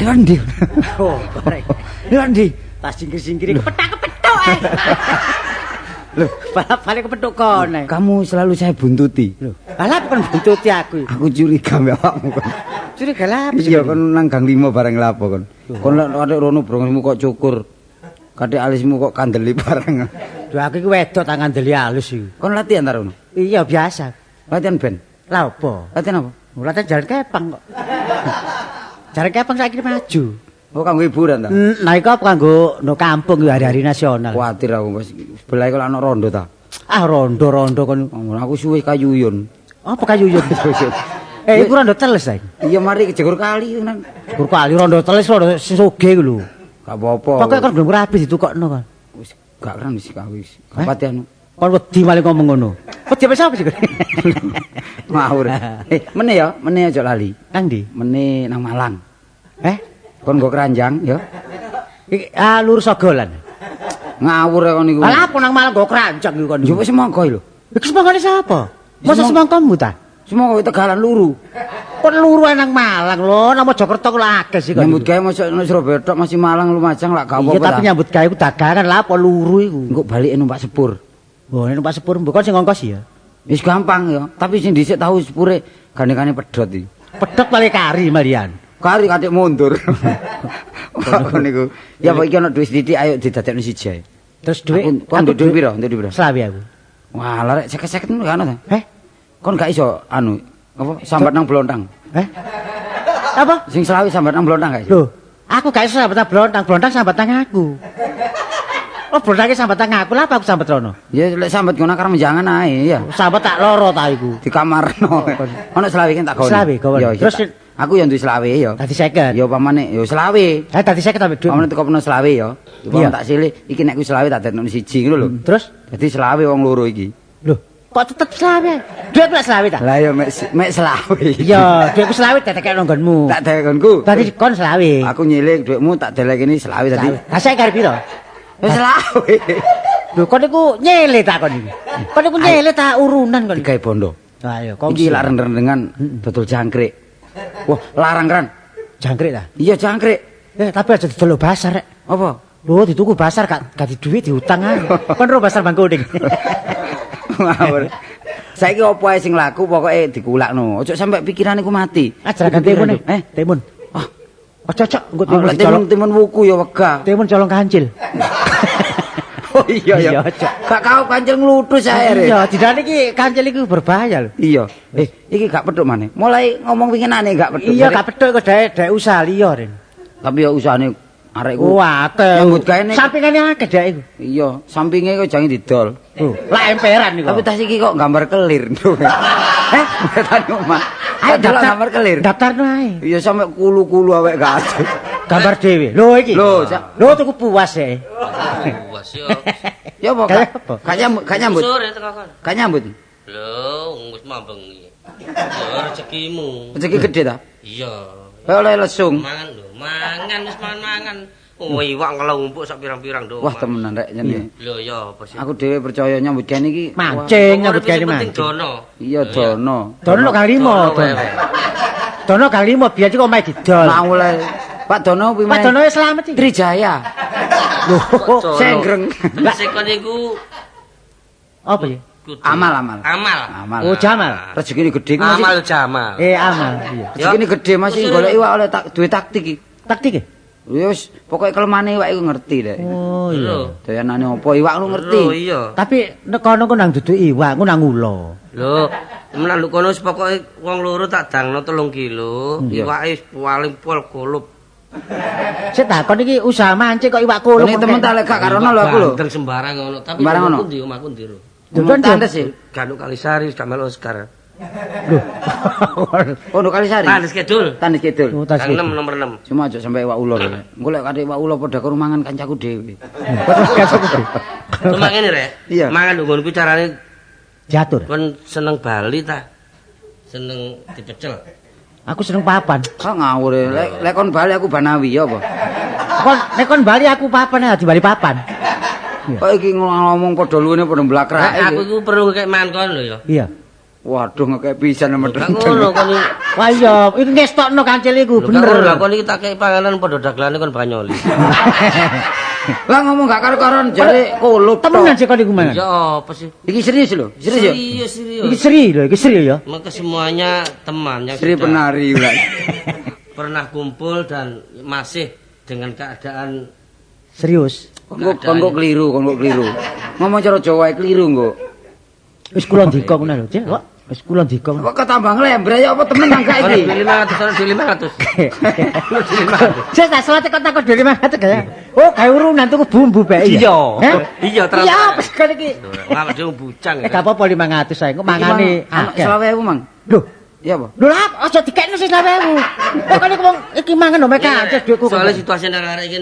Speaker 1: Liwat ndi?
Speaker 3: Oh,
Speaker 1: liwat ndi?
Speaker 3: Tas singkir-singkir kepetak-kepetuk eh. Lho, balik kepethuk kon.
Speaker 1: Kamu selalu saya buntuti.
Speaker 3: Lho, alah bukan buntuti aku.
Speaker 1: Aku curiga mbek awakmu kon.
Speaker 3: Curiga lha apa?
Speaker 1: Iya, kon nang gang 5 bareng lapo kon. Kon lek kathik rono brongosmu kok cukur. Kathik alismu kok kandeli bareng.
Speaker 3: Lho, aku iki wedok tak kandeli alus iki.
Speaker 1: Kon latihan ta rono?
Speaker 3: Iya, biasa.
Speaker 1: Latihan band.
Speaker 3: Lah apa?
Speaker 1: Latihan apa?
Speaker 3: Latihan jalan kepang kok. Jaran kepang saiki maju.
Speaker 1: Oh, kanggo hiburan ta?
Speaker 3: Nah iku apa kanggo no kampung hari-hari nasional.
Speaker 1: Kuwatir aku wis sebelah iku ana rondo ta.
Speaker 3: Ah rondo-rondo kon.
Speaker 1: Aku suwe kayuyun.
Speaker 3: Apa kayuyun? Iku rondo teles saiki.
Speaker 1: Iya mari kejegur kali nang.
Speaker 3: Jegur kali rondo teles rondo sing sugih iku lho.
Speaker 1: Gak apa-apa.
Speaker 3: Pokoke kon belum rapi ditukokno kon.
Speaker 1: Wis gak keren wis wis. Gak pati anu.
Speaker 3: Kon wedi malah ngomong ngono. Wedi apa sapa sih?
Speaker 1: Ngawur. Mene ya, mene aja lali.
Speaker 3: Nang ndi?
Speaker 1: Mene nang Malang.
Speaker 3: Kon
Speaker 1: nggo keranjang ya.
Speaker 3: Iki lurus Sogolan.
Speaker 1: Ngawur kon niku.
Speaker 3: Lah apa nang Malang nggo keranjang iku kon.
Speaker 1: Yo wis semangka lho.
Speaker 3: Iki semangkane sapa? Masa semangkamu ta?
Speaker 1: Semangka Tegalan luru.
Speaker 3: Kon luru nang Malang lho, nang Mojokerto kok akeh sih kon.
Speaker 1: Nyambut gawe mosok nang Surabaya tok masih Malang Lumajang lak gak apa-apa.
Speaker 3: Iya tapi nyambut gawe ku dagangan lah apa luru iku.
Speaker 1: Engko balike numpak sepur.
Speaker 3: Oh, numpak sepur mbok kon sing ngongkos ya.
Speaker 1: Wis gampang ya, tapi sing dhisik tahu sepure gandengane pedhot iki.
Speaker 3: Pedhot paling kari malian.
Speaker 1: Kari katik mundur. Kok niku. Ya kok iki ana dhuwit sithik ayo didadekno siji ae.
Speaker 3: Terus dhuwit
Speaker 1: kon nduk dhuwit piro? Nduk dhuwit piro?
Speaker 3: Selawe aku.
Speaker 1: Wah, lah rek seket-seket ngono gak ono ta?
Speaker 3: Heh?
Speaker 1: Kon gak iso anu apa sambat nang blontang.
Speaker 3: Heh? Apa?
Speaker 1: Sing selawe sambat nang blontang gak iso?
Speaker 3: Lho, aku gak iso sambat nang blontang, blontang sambat nang aku. Oh, blontange sambat nang aku, lha apa aku sambat rono?
Speaker 1: Ya lek sambat ngono karep menjangan ae ya.
Speaker 3: Sambat tak loro ta iku.
Speaker 1: Di kamarno. Ono selawe ki tak gawoni.
Speaker 3: Selawe gawoni.
Speaker 1: Terus aku yang duwe selawe ya.
Speaker 3: Dadi 50.
Speaker 1: Ya pamane ya selawe.
Speaker 3: Ha dadi 50 ambek dhuwit.
Speaker 1: Pamane tekopno selawe ya. Pamane tak silih iki nek kuwi selawe tak dadekno siji ngono lho.
Speaker 3: Terus
Speaker 1: dadi selawe wong loro iki.
Speaker 3: Lho, kok tetep selawe? Dhuwit lek selawe ta?
Speaker 1: Lah ya mek selawe.
Speaker 3: Iya, dhuwitku selawe dadekno nggonmu.
Speaker 1: Tak delek nggonku.
Speaker 3: Dadi kon selawe.
Speaker 1: Aku nyilih dhuwitmu tak delek ini selawe tadi.
Speaker 3: Lah saiki karep piro?
Speaker 1: Wis selawe.
Speaker 3: Lho kon niku nyele ta kon iki? Kon niku nyele ta urunan kon?
Speaker 1: Digawe bondo.
Speaker 3: Lah iya,
Speaker 1: iki lak rendeng-rendengan dodol jangkrik. Wah, larang kan.
Speaker 3: Jangkrik ta?
Speaker 1: Iya, jangkrik.
Speaker 3: Tapi aja didol pasar rek.
Speaker 1: Apa?
Speaker 3: Lho, dituku pasar gak di duit diutang ae. Kon ro pasar Bangkuning.
Speaker 1: Ngawur. Saiki opo ae sing laku pokoke dikulakno. Ojo sampe pikirane ku mati.
Speaker 3: Ajaran timun. Timun.
Speaker 1: Ah,
Speaker 3: ojo cok engko timun
Speaker 1: dicolong timun wuku ya wegah.
Speaker 3: Timun colong kancil.
Speaker 1: Oh iya ya. Gak kau kancil ngluthus ae.
Speaker 3: Iya, didane iki kancil iku berbahaya lho.
Speaker 1: Iya. Iki gak petuk maneh. Mulai ngomong winginane gak petuk.
Speaker 3: Iya, gak petuk iku dhek usaha liya, Ren.
Speaker 1: Tapi ya usahane arek iku.
Speaker 3: Wah, akeh.
Speaker 1: Nyambut gawe nek
Speaker 3: sampingane akeh dhek iku.
Speaker 1: Iya, sampinge kok jange didol.
Speaker 3: Oh, lah emperan iku.
Speaker 1: Tapi tas iki kok gambar kelir. Heh, tani omah.
Speaker 3: Ayo
Speaker 1: daftar gambar kelir.
Speaker 3: Daftarno ae.
Speaker 1: Iya sampe kulu-kulu awake gak ada.
Speaker 3: Gambar dhewe. Lho iki.
Speaker 1: Lho,
Speaker 3: lho tuku puas e.
Speaker 2: Puas yo.
Speaker 1: Ya apa? Gak nyambut, gak nyambut.
Speaker 2: Sore teko kon.
Speaker 1: Gak nyambut.
Speaker 2: Lho, wis mambengi. Ya rezekimu.
Speaker 1: Rezeki gede ta?
Speaker 2: Iya.
Speaker 1: Oleh lesung.
Speaker 2: Mangan lho, mangan wis mangan. Oh, iwak nglumpuk sak pirang-pirang do.
Speaker 1: Wah, temenan rek jane.
Speaker 2: Lho ya apa sih?
Speaker 1: Aku dhewe percaya nyambut gawe iki
Speaker 3: mancing nyambut gawe mancing.
Speaker 2: Dono.
Speaker 1: Iya, dono.
Speaker 3: Dono kali 5. Dono kali 5 biyen iki omahe didol.
Speaker 1: Mau oleh Pak Dono piye?
Speaker 3: Pak Dono wis slamet iki.
Speaker 1: Trijaya.
Speaker 3: Lho,
Speaker 1: Senggreng.
Speaker 2: Terus kon iku
Speaker 3: apa ya?
Speaker 1: Amal amal.
Speaker 2: Amal.
Speaker 1: Amal.
Speaker 3: Oh, Jamal.
Speaker 1: Rezekine gedhe ku masih.
Speaker 2: Amal Jamal.
Speaker 3: Amal. Iya.
Speaker 1: Rezekine gedhe masih golek iwak oleh tak duwe taktik iki.
Speaker 3: Taktik ya?
Speaker 1: Ya wis, pokoke kelemane iwak iku ngerti dek.
Speaker 3: Oh iya.
Speaker 1: Doyanane opo iwak lu ngerti.
Speaker 2: Lho iya.
Speaker 3: Tapi nek kono ku nang dudu iwak, ku nang ula.
Speaker 2: Lho, temenan lho kono wis pokoke wong loro tak dangno 3 kilo, iwake paling pol kulup.
Speaker 3: Sik takon iki usaha mancing kok iwak kulup.
Speaker 1: Ini temen tak lek gak karono lho aku lho.
Speaker 2: Bandeng sembarang ngono, tapi
Speaker 1: Sembarang ngono.
Speaker 2: ndi omahku ndi lho.
Speaker 1: Duduk tandes sih.
Speaker 2: Ganduk Kalisari, Kamel Oscar.
Speaker 3: Lho.
Speaker 1: Oh, nduk Kalisari.
Speaker 2: Tandes Kidul.
Speaker 1: Tandes Kidul.
Speaker 3: Oh, tas
Speaker 2: Gang 6 nomor 6.
Speaker 1: Cuma aja sampai iwak ula lho. Engko lek kate iwak ula padha karo mangan kancaku dhewe.
Speaker 2: Cuma ngene rek.
Speaker 1: Iya.
Speaker 2: Mangan nduk nggonku carane
Speaker 3: Diatur.
Speaker 2: kon seneng Bali ta? Seneng dipecel.
Speaker 3: Aku seneng papan.
Speaker 1: Kok ngawur e. Lek lek kon bali aku Banawi ya apa?
Speaker 3: Kon nek kon Bali aku papan ya di Bali papan.
Speaker 1: Kok iki ngomong padha luwene padha mblakrak
Speaker 2: Aku
Speaker 1: iki.
Speaker 2: iku perlu ngekek mangan kon lho ya.
Speaker 3: Iya.
Speaker 1: Waduh ngekek pisan
Speaker 2: Gak ngono kon iki.
Speaker 3: Wah iya, iku ngestokno kancil iku
Speaker 2: Lho, gak ngono,
Speaker 3: bener.
Speaker 2: lah kon iki tak kei panganan padha dagelane kon banyoli.
Speaker 1: Lah ngomong gak karo-karon jare kulup. tok.
Speaker 3: Temenan sih kon iku mangan.
Speaker 2: Ya apa sih?
Speaker 1: Iki serius lho, serius ya?
Speaker 2: Serius, serius.
Speaker 3: Iki seri lho, iki seri ya.
Speaker 2: Maka semuanya teman yang
Speaker 1: Sri
Speaker 2: sudah
Speaker 1: penari lah.
Speaker 2: pernah kumpul dan masih dengan keadaan
Speaker 3: Serius.
Speaker 1: Kon kok keliru, kon kok keliru. Ngomong cara Jawa ae keliru kok.
Speaker 3: Wis kula ndika ngono lho, Cil. Kok wis kula ndika.
Speaker 1: Kok ketambah nglembre ya apa temen nang gak
Speaker 2: Ono
Speaker 1: iki?
Speaker 2: duit 500, ono duit 500.
Speaker 3: Sik tak selate kok takut 500 kaya. Oh, gawe urunan tuku bumbu bae.
Speaker 2: Iya.
Speaker 3: Heh?
Speaker 2: Iya, terus.
Speaker 3: Iya, apa sih kon iki?
Speaker 2: Wah, dhewe bujang.
Speaker 3: Eh, gak apa-apa 500 ae, kok mangane akeh.
Speaker 1: 20.000, Mang.
Speaker 3: Lho,
Speaker 1: Iya apa?
Speaker 3: lho lah, aja dikekno sing 20.000. Eh, kon iki wong iki mangan lho mereka aja dhuwitku.
Speaker 2: Soale situasi arek-arek iki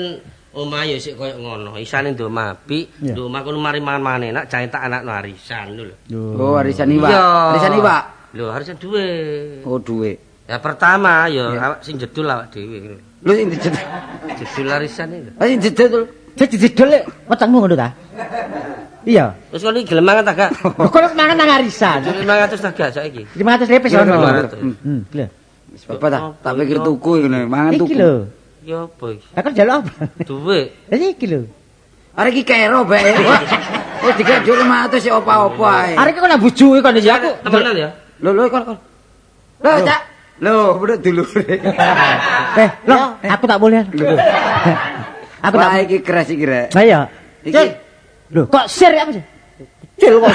Speaker 2: omah ya sik koyo ngono. Isane nduk omah apik,
Speaker 3: Iya.
Speaker 2: nduk omah kono mari mangan-mangan enak, jae tak anakno arisan lho.
Speaker 1: Oh, arisan iwak. Arisan iwak.
Speaker 2: Lho, arisan duwe.
Speaker 1: Oh, duwe.
Speaker 2: Ya pertama ya awak sing jedul awak dhewe.
Speaker 1: Lho sing dijedul.
Speaker 2: Jedul arisan iki.
Speaker 1: Lah sing dijedul.
Speaker 3: Jadi didol wetengmu ngono ta? Iya.
Speaker 2: Terus kon iki gelem mangan ta gak?
Speaker 3: Lho kok mangan nang arisan.
Speaker 2: 500 ta gak saiki?
Speaker 3: 500 lepes ono.
Speaker 2: 500.
Speaker 3: Lho.
Speaker 1: Wis apa ta? Tak pikir tuku ngene, mangan
Speaker 3: Iki
Speaker 1: tuku.
Speaker 3: lho.
Speaker 2: Ya apa iki?
Speaker 3: Lah kon njaluk apa?
Speaker 2: Duwe.
Speaker 3: Lah iki lho.
Speaker 1: Arek iki kero bae. Wis dikek dhuwit 500 ya apa-apa ae.
Speaker 3: Arek iki kok nang bujuke kon iki aku.
Speaker 2: Temenan ya?
Speaker 1: Lho lho kon kon. Lho, Cak. Lho, bener dulure.
Speaker 3: Eh, lho, aku tak boleh. Aku tak
Speaker 1: Wah, iki keras iki rek.
Speaker 3: Lah iya.
Speaker 1: Iki
Speaker 3: Lho, kok sir apa sih? Kecil kok.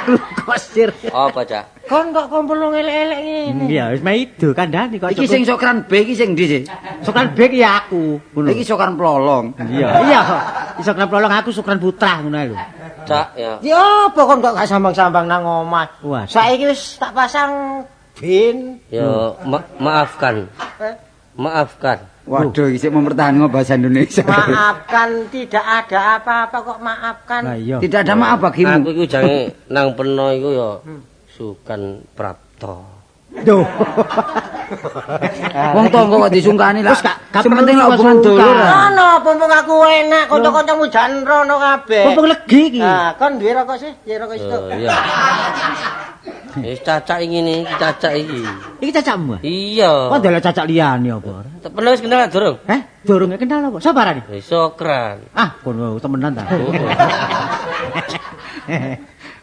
Speaker 3: Lho, kok sir.
Speaker 2: Apa, Cak?
Speaker 5: Kon kok kumpul wong elek-elek ngene.
Speaker 3: Iya, wis maido kandhane kok.
Speaker 1: iki sing sokran B iki sing ndi sih?
Speaker 3: Sokran bek ya aku. Ngono.
Speaker 1: Iki sokran plolong.
Speaker 3: Iya. Iya. Sokran plolong aku sokran putra ngono ae lho.
Speaker 2: Cak ya.
Speaker 5: Ya apa kon kok gak sambang-sambang nang omah.
Speaker 3: Wah.
Speaker 5: Saiki wis tak pasang bin.
Speaker 2: Ya maafkan. Maafkan.
Speaker 1: Waduh, iki sik mempertahankan bahasa Indonesia.
Speaker 5: Maafkan tidak ada apa-apa kok maafkan.
Speaker 3: Lah iya.
Speaker 1: Tidak ada maaf bagimu.
Speaker 2: Aku iku jange nang peno iku ya Sukan Prapto.
Speaker 3: Duh.
Speaker 1: Wong tangga kok disungkani lah.
Speaker 3: Wis gak
Speaker 1: Sing penting lah
Speaker 3: perlu
Speaker 1: hubungan
Speaker 3: sungkan.
Speaker 1: dulur. ah.
Speaker 5: Ono mumpung aku enak, kanca-kancamu jan rono kabeh.
Speaker 3: Mumpung legi iki.
Speaker 5: Nah, kon duwe rokok sih? Duwe rokok situ.
Speaker 2: Oh iya. Wis cacak ngene iki cacak iki.
Speaker 3: Iki cacakmu. ah?
Speaker 2: Iya.
Speaker 3: Kok ndelok cacak liyane apa ora?
Speaker 2: Pernah wis kenal durung?
Speaker 3: Eh, durung kenal apa? Sapa arane?
Speaker 2: Wis sokran.
Speaker 3: Ah, kono temenan ta.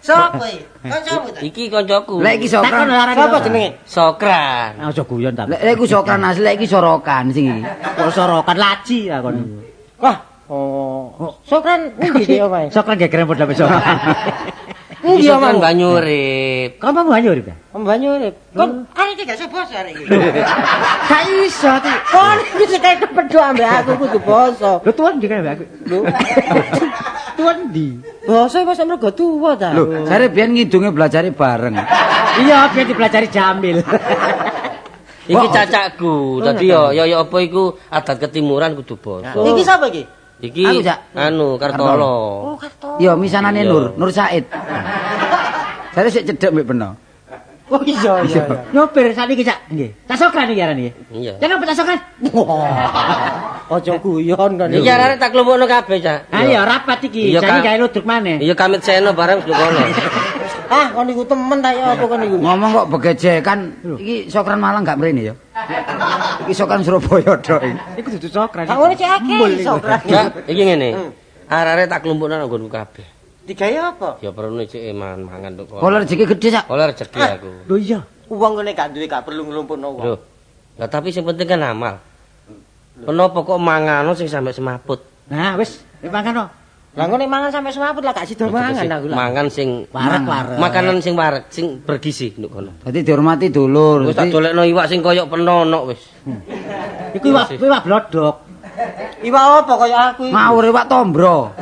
Speaker 5: Sopo iki? Kancamu ta?
Speaker 2: Iki koncoku.
Speaker 1: Lek iki
Speaker 3: Takon
Speaker 1: sokran.
Speaker 3: arane.
Speaker 5: Sopo jenenge?
Speaker 2: Sokran.
Speaker 3: Ah, aja guyon ta.
Speaker 1: Lek iku sokran asli, lek iki sorokan sing iki.
Speaker 3: Kok sorokan laci ya kon.
Speaker 5: Wah, oh. Sokran endi iki omahe?
Speaker 3: Sokran gegeren padha besok.
Speaker 5: Endi
Speaker 2: Iki sokran
Speaker 5: omahmu?
Speaker 2: Banyurip.
Speaker 3: Kamu mau banyu urip ta?
Speaker 5: Om Banyurip. Kon arek iki gak iso basa arek iki.
Speaker 3: Gak iso ti.
Speaker 5: Kon iki sing kayak kepedhok ambek aku kudu basa.
Speaker 3: Lho tuan ndi kae aku?
Speaker 5: Lho.
Speaker 3: Tuan ndi?
Speaker 5: Basa masa mergo tuwa ta.
Speaker 1: Lho, jare biyen ngidunge belajare bareng.
Speaker 3: Iya, biar dipelajari Jamil.
Speaker 2: Iki cacakku. Dadi ya ya ya apa iku adat ketimuran kudu basa.
Speaker 5: Iki sapa iki?
Speaker 2: Iki
Speaker 1: Aku, Cak.
Speaker 2: anu Kartolo.
Speaker 5: Oh, Karto.
Speaker 1: Ya misanane
Speaker 2: Iya.
Speaker 1: Nur, Nur Said. Jare sik cedhek mbek Beno.
Speaker 5: Oh iya iya. iya.
Speaker 3: Nyopir sakniki, Cak. Nggih. Cak Sokran iki arane nggih.
Speaker 2: Iya.
Speaker 3: Jangan Cak Sokran.
Speaker 5: Aja guyon kon.
Speaker 2: Iki arek tak klumpukno kabeh, Cak.
Speaker 3: Ah iya rapat iki.
Speaker 2: Iya,
Speaker 3: Saiki
Speaker 2: Kak.
Speaker 3: gawe ludruk maneh.
Speaker 2: Iya kamit seno bareng wis kono.
Speaker 5: Ah, kon iku temen ta ya apa kon iku?
Speaker 1: Ngomong kok begejekan, iki Sokran Malang gak mrene ya. Iki Sokran Surabaya tok iki.
Speaker 5: Iku dudu Sokran. Gak ngono cek akeh Sokran.
Speaker 2: Ya, iki ngene. Arek-arek tak klumpukno nang nggonku kabeh.
Speaker 5: Digawe apa?
Speaker 2: Ya perlu cek mangan-mangan tok kono.
Speaker 1: Oleh rezeki gede sak.
Speaker 2: Oleh rezeki aku.
Speaker 5: Lho iya, wong ngene gak duwe gak perlu nglumpukno wong.
Speaker 2: Lho. Lah tapi sing penting kan amal. Kenapa kok mangano sing sampe semaput?
Speaker 3: Nah, wis, mangan.
Speaker 5: Lah ngono mangan sampe semaput lah gak sida mangan aku lah.
Speaker 2: Mangan sing
Speaker 3: wareg-wareg.
Speaker 2: Makanan sing wareg, sing bergizi nduk kono.
Speaker 1: Dadi dihormati dulur.
Speaker 2: Wis tak dolekno iwak sing koyok penonok wis.
Speaker 3: Iku iwak blodok.
Speaker 5: Iwak apa kaya aku iki?
Speaker 1: Ngawur iwak tombro.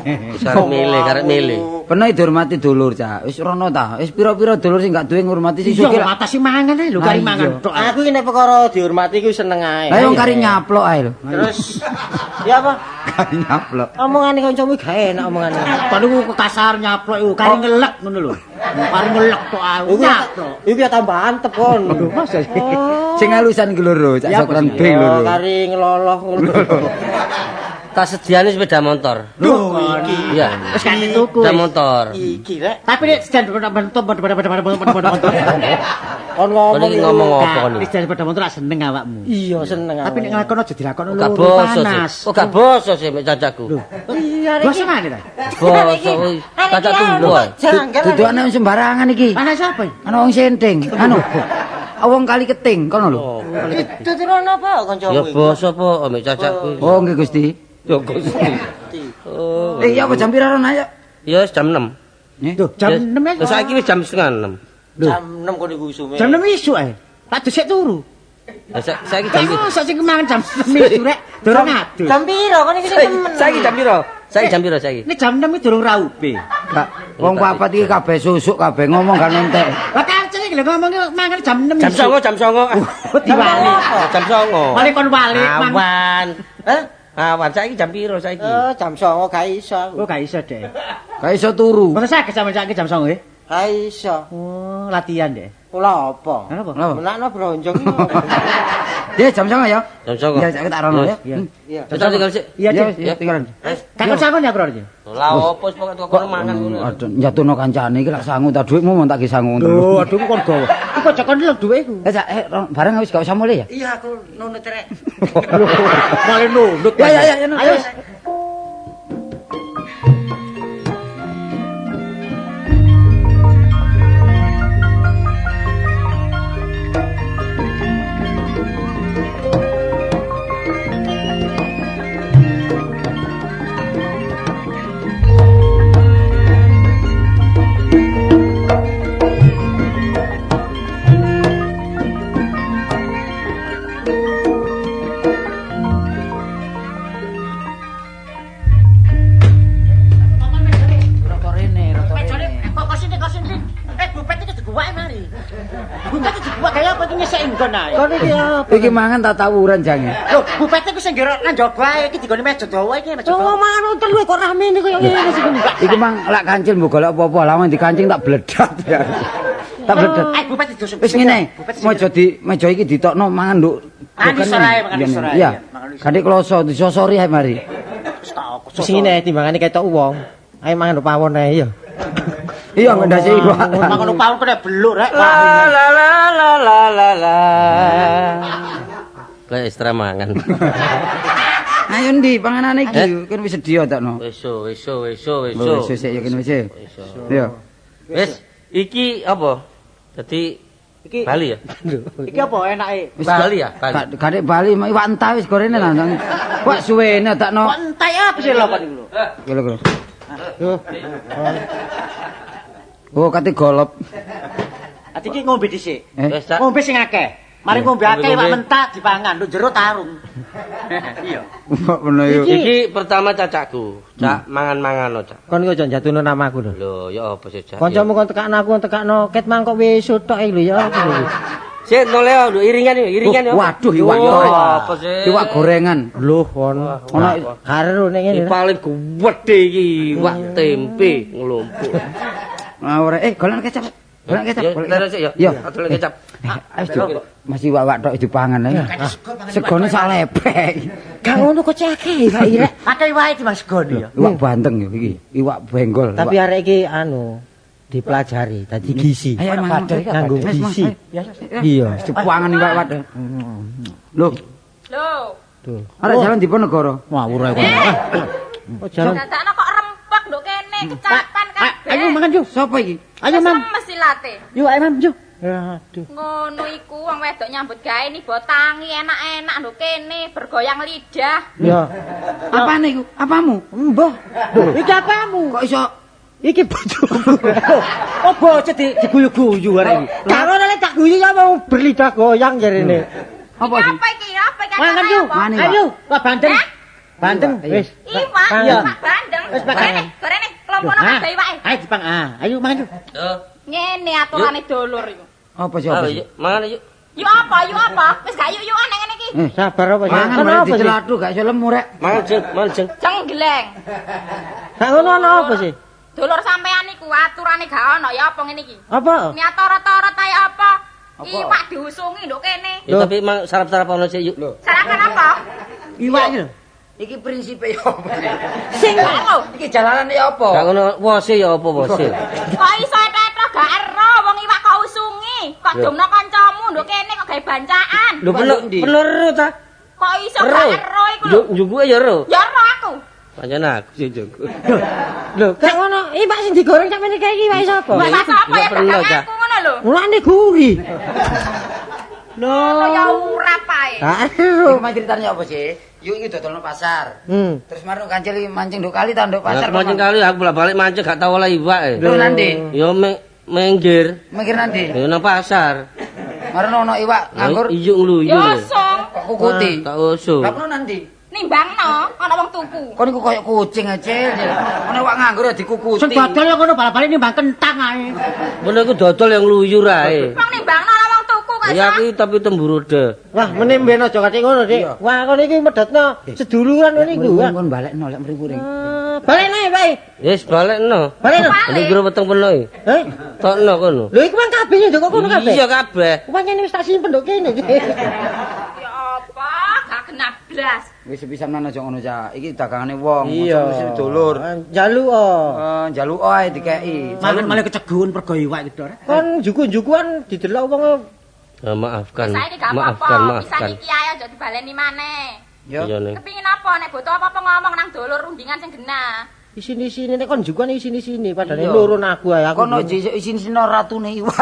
Speaker 2: Wis arep milih, karep milih.
Speaker 1: Peno dihormati dulur, Cak. Wis rono ta. Wis pira-pira dulur sing gak duwe ngurmati sing sugih.
Speaker 3: Iya, matasi mangan ae lho, kari mangan tok.
Speaker 5: Aku iki nek perkara dihormati iku seneng ae.
Speaker 1: Lah wong kari nyaplok ae lho.
Speaker 5: Terus ya apa?
Speaker 1: Kari nyaplok.
Speaker 5: Omongane kancamu gak enak omongane.
Speaker 3: Kon niku kekasar nyaplok iku, kari ngelek ngono lho. Kari ngelek tok ae. Nyaplok.
Speaker 5: Iku ya tambah antep kon.
Speaker 3: Lho, masa sih?
Speaker 1: Sing alusan iki lho, Cak Sokran B lho.
Speaker 5: Kari ngeloloh ngono.
Speaker 2: Tak sediane sepeda motor.
Speaker 3: Lho, iki.
Speaker 2: Iya.
Speaker 3: Wis kan tuku.
Speaker 2: Sepeda motor.
Speaker 5: Iki rek.
Speaker 3: Tapi nek sedan bentuk bentuk.
Speaker 5: Kon ngomong
Speaker 2: apa kon
Speaker 3: iki? Nek sepeda motor seneng awakmu.
Speaker 5: Iya, seneng awakmu.
Speaker 3: Tapi nek nglakon aja dilakoni loro panas.
Speaker 2: Kok gak boso sih mek cacaku.
Speaker 5: Iya rek.
Speaker 3: Boso mane ta?
Speaker 2: Boso. Cacak tunggu.
Speaker 1: Dudu ana sembarangan iki.
Speaker 3: Ana sapa iki?
Speaker 1: Ana wong senting. Anu. Wong kali keting kono lho.
Speaker 5: Tuturono apa kancamu
Speaker 2: iki? Ya boso apa mek cacakku.
Speaker 1: Oh nggih Gusti.
Speaker 2: Ya Gusti. Oh.
Speaker 1: Eh ya apa jam pira rono ayo?
Speaker 2: Ya wis jam 6.
Speaker 3: Lho, jam 6 ya.
Speaker 2: Lah saiki wis jam 5:30.
Speaker 5: Jam 6 kono iku isume.
Speaker 3: Jam 6 isuk ae. Tak dhisik turu.
Speaker 2: Lah saiki jam piro?
Speaker 3: Mosok sing mangan jam 6 isuk rek durung adus.
Speaker 5: Jam piro kon iki sing temen.
Speaker 2: Saiki jam piro? Saiki jam piro saiki?
Speaker 3: Ini jam 6 iki durung raupe.
Speaker 1: Gak wong papat iki kabeh susuk kabeh ngomong gak entek.
Speaker 3: Lah kancil iki lho ngomong mangan jam 6
Speaker 2: Jam 9, jam 9.
Speaker 3: Diwali.
Speaker 2: Jam 9.
Speaker 3: Wali kon wali
Speaker 2: awan. Hah? Awan saiki jam piro saiki?
Speaker 5: Oh, jam 9 gak iso aku.
Speaker 3: Oh, gak iso, Dek.
Speaker 1: Gak iso turu.
Speaker 3: Mboten saged sampeyan saiki jam 9 nggih?
Speaker 5: Gak iso.
Speaker 3: Oh, latihan, Dek.
Speaker 5: Kula apa?
Speaker 3: Apa?
Speaker 5: Menakno bronjong iki.
Speaker 1: Ya jam 9 ya.
Speaker 2: Jam 9.
Speaker 1: Ya saiki tak rono ya.
Speaker 5: Iya.
Speaker 2: Wis tinggal sik.
Speaker 3: Iya, Dek.
Speaker 1: Ya tinggalan.
Speaker 3: Kakek sangun ya, Bro.
Speaker 2: Lah opo wis pokoke kono mangan ngono.
Speaker 1: Aduh, njatuhno kancane iki lak sangu ta dhuwitmu mong tak ge sangu
Speaker 3: Lho, aduh kon gawa. Iku aja kon lho dhuwit iku.
Speaker 1: Eh, Cak, bareng wis gak usah mulih ya?
Speaker 5: Iya, aku nunut rek.
Speaker 3: Malah nunut.
Speaker 1: Ya ya ya,
Speaker 3: ayo.
Speaker 1: Iki mangan tak tawuran jange.
Speaker 3: Lho, bupete ku sing ngerok nang njaba ae iki digone meja dawa iki meja dawa.
Speaker 5: Oh, mangan telu kok ramene koyo ngene sing
Speaker 1: Iki mang lak kancil mbok golek apa-apa, lawan dikancing tak bledat. Tak bledat.
Speaker 3: Ayo bupete didosok.
Speaker 1: Wis ngene, meja di meja iki ditokno mangan nduk.
Speaker 3: Mangan isor ae, mangan isor ae.
Speaker 1: Iya. Ganti kloso disosori ae mari.
Speaker 5: Wis ngene timbangane ketok wong. Ayo mangan nduk pawon ae ya.
Speaker 1: Iya ngendase iku.
Speaker 3: Mangan nduk pawon kena beluk rek.
Speaker 2: La la la la la la. Kayak ekstra mangan.
Speaker 1: Ayo ndi panganane iki kan wis sedia takno.
Speaker 2: Wis wis wis wis.
Speaker 1: Wis sik ya kene wis. Iya.
Speaker 2: Wis iki apa? Dadi iki Bali ya?
Speaker 3: Iki apa enake?
Speaker 2: Bali ya? Bali.
Speaker 1: Gak Bali iwak entah wis gorene lah. Wak suwene takno.
Speaker 3: Kok entek apa sih lho kok niku lho?
Speaker 1: Lho lho. Oh kate golop.
Speaker 3: Ati iki ngombe dhisik.
Speaker 1: Wis
Speaker 3: ngombe sing akeh. Mari ngombe akeh iwak mentah dipangan nduk jero tarung. Iya.
Speaker 1: Ngono yo.
Speaker 2: Iki pertama cacakku, Cak mangan-mangan Cak.
Speaker 5: Kon iki aja njatuhno namaku lho.
Speaker 2: Lho, ya apa sih, Cak?
Speaker 5: Kancamu kon tekakno aku kon tekakno ket mang kok wis tok iki lho ya apa lho.
Speaker 2: Sik noleo lho iringan yo, iringan yo.
Speaker 1: Waduh iwak
Speaker 2: apa sih?
Speaker 1: Iwak gorengan.
Speaker 5: Lho kon
Speaker 1: ono
Speaker 5: karo ning ngene.
Speaker 2: Iki paling gedhe iki iwak tempe nglumpuk.
Speaker 1: Ora golek kecap. Golek kecap, golek
Speaker 2: kecap.
Speaker 1: Iya,
Speaker 2: golek kecap.
Speaker 1: Ayo masih iwak-iwak tok dipangan ae. Segone sak lepek.
Speaker 5: Gak ngono kok akeh iwak iki rek.
Speaker 3: Akeh iwake timbang segone ya.
Speaker 1: Iwak bandeng yo iki, iwak benggol.
Speaker 5: Tapi arek iki anu
Speaker 3: Dipelajari dadi gizi.
Speaker 1: Ayo mangan.
Speaker 3: Nganggo
Speaker 1: Wis, Mang,
Speaker 3: gizi.
Speaker 1: ayo.
Speaker 3: Iya.
Speaker 1: Wis dipangan iwak wadah. Lho,
Speaker 4: Lho,
Speaker 3: Tuh.
Speaker 1: arek jalan Diponegoro.
Speaker 5: Ngawur ae kono.
Speaker 3: Oh, jalan.
Speaker 4: dadakno kok rempek nduk kene kecapan kabeh.
Speaker 5: Ayo mangan yo.
Speaker 1: Sopo iki?
Speaker 5: Ayo
Speaker 4: Wis
Speaker 5: mam.
Speaker 4: lemes ilate.
Speaker 5: Yuk ayo mam yuk.
Speaker 3: Aduh.
Speaker 4: Ngono iku wong wedok nyambut gawe nibo tangi enak-enak nduk kene bergoyang lidah.
Speaker 3: Ya.
Speaker 1: Apane iku? Apamu?
Speaker 3: Mbah. Lho, iki apamu?
Speaker 1: Kok iso
Speaker 3: Iki bojoku.
Speaker 5: Oh bocah diguyu-guyu arek iki.
Speaker 3: Gak ngono lek tak guyu ya mau berlidah goyang jarene.
Speaker 1: apa sih?
Speaker 4: Apa iki? Apa iki?
Speaker 5: Mangan
Speaker 4: Acarane
Speaker 5: yuk.
Speaker 4: apa?
Speaker 1: Mangan, Pak.
Speaker 5: Ayo, Pak Bandeng.
Speaker 4: Hah?
Speaker 5: Bandeng
Speaker 1: Iya.
Speaker 5: wis.
Speaker 4: Iwak,
Speaker 5: Iya.
Speaker 4: iwak bandeng.
Speaker 5: Wis, Pak.
Speaker 4: Gorene, gorene, kelompono
Speaker 5: Ah,
Speaker 4: kabeh iwake.
Speaker 5: Ayo dipang ah. Ayo mangan yuk.
Speaker 2: Yo.
Speaker 4: Ngene aturane dulur iku.
Speaker 1: Apa sih apa
Speaker 2: Ayo,
Speaker 1: sih?
Speaker 2: yuk, mangan yuk.
Speaker 4: Yuk apa? Yuk apa? Wis gak yuk-yukan nang ngene iki.
Speaker 3: Sabar apa sih?
Speaker 1: Mangan
Speaker 3: Ono
Speaker 1: malah
Speaker 3: apa sih?
Speaker 1: dicelatu gak iso lemu rek.
Speaker 2: Mangan jeng, mangan jeng.
Speaker 4: Jenggleng.
Speaker 3: Gak ngono ono apa sih?
Speaker 4: Dulur sampean iku aturane gak ono ya apa ngene iki?
Speaker 3: Apa?
Speaker 4: Niat torot-torot ae apa?
Speaker 1: Apa?
Speaker 4: Iwak diusungi nduk kene.
Speaker 2: Ya tapi mang sarap-sarap ono sik yuk.
Speaker 4: Sarapan apa?
Speaker 5: Iwak iki lho.
Speaker 1: Iki prinsipe ya apa?
Speaker 4: Sing lho.
Speaker 1: Iki jalanane ya apa?
Speaker 2: Gak ngono wose ya apa wose.
Speaker 4: Kok iso eto-eto gak ero wong iwak kok usungi? Kok domno kancamu nduk kene kok gawe bancaan?
Speaker 2: Lho
Speaker 1: Iwak
Speaker 2: penuh
Speaker 1: ndi?
Speaker 2: penuh ero ta?
Speaker 4: Kok iso
Speaker 2: Ero.
Speaker 4: gak ero iku lho?
Speaker 2: Njukuke ya ero.
Speaker 4: Ya ero aku.
Speaker 2: Pancen aku sing njuku.
Speaker 3: Lho, gak ngono. Iwak sing digoreng sampeyan iki iki iwak sapa?
Speaker 4: Mbak sapa ya
Speaker 2: Iwak pernah,
Speaker 4: dagang
Speaker 2: Cak.
Speaker 4: aku ngono lho.
Speaker 3: Mulane gurih.
Speaker 4: Lho ya ora pae.
Speaker 3: Gak ero.
Speaker 1: Iki mah ceritane apa sih? Yuk iki dodolno pasar. Terus marno kancil iki mancing nduk kali ta nduk pasar.
Speaker 2: Aku mancing kali aku bolak-balik mancing gak tau oleh iwak. e.
Speaker 1: Terus nanti
Speaker 2: Ya minggir.
Speaker 1: mikir nanti.
Speaker 2: Ya nang pasar.
Speaker 1: Marno ono iwak nganggur
Speaker 2: Iyuk ngluyur.
Speaker 4: Ya song
Speaker 1: kok kukuti.
Speaker 2: Tak usung.
Speaker 1: Lah kono nanti.
Speaker 4: nimbangno ana wong tuku.
Speaker 1: Kon iku koyo kucing aja. Ono iwak nganggur ya dikukuti.
Speaker 5: Sing dodol yo ngono bal-bali nimbang kentang ae.
Speaker 2: Ngono iku dodol yang ngluyur ae.
Speaker 4: Wong nimbangno ana wong tuku kok
Speaker 2: Ya
Speaker 4: iso.
Speaker 2: aku tapi temburu de.
Speaker 3: Wah, meneh mben aja kate ngono, Dik. Wah, kono iki medhotno seduluran ngono iku. Wah.
Speaker 1: Kon balekno lek mriku ring.
Speaker 3: Balekno ya, Pak.
Speaker 2: Wis balekno.
Speaker 3: Balekno.
Speaker 4: Balik.
Speaker 2: Ini weteng penuh iki.
Speaker 3: Heh?
Speaker 2: Tokno kono.
Speaker 3: Lho iku mang kabeh nduk kok kono kabeh.
Speaker 2: Iya kabeh.
Speaker 3: Pancen wis tak simpen nduk kene.
Speaker 4: Ya apa gak kena blas.
Speaker 1: Wis sepisan aja ngono cah. Iki dagangane wong,
Speaker 3: Iya.
Speaker 1: mesti dulur.
Speaker 3: Jaluk oh.
Speaker 1: Eh njaluk ae dikeki.
Speaker 5: Mangan malah kecegun pergo iwak iki, Dor.
Speaker 3: Kon juku-jukuan didelok wong
Speaker 2: Ya, maafkan.
Speaker 4: Saiki gak apa-apa,
Speaker 2: Maafkan,
Speaker 4: pisan
Speaker 2: maafkan.
Speaker 4: iki ae aja dibaleni maneh.
Speaker 1: Yo.
Speaker 2: Iya ning.
Speaker 4: Kepingin apa nek butuh apa-apa ngomong nang dulur rundingan sing genah.
Speaker 3: isini-isini nek kon jukuan isini-isini padahal
Speaker 1: Iya.
Speaker 3: loro aku ae aku.
Speaker 1: Kono isin-isin ratune iwak.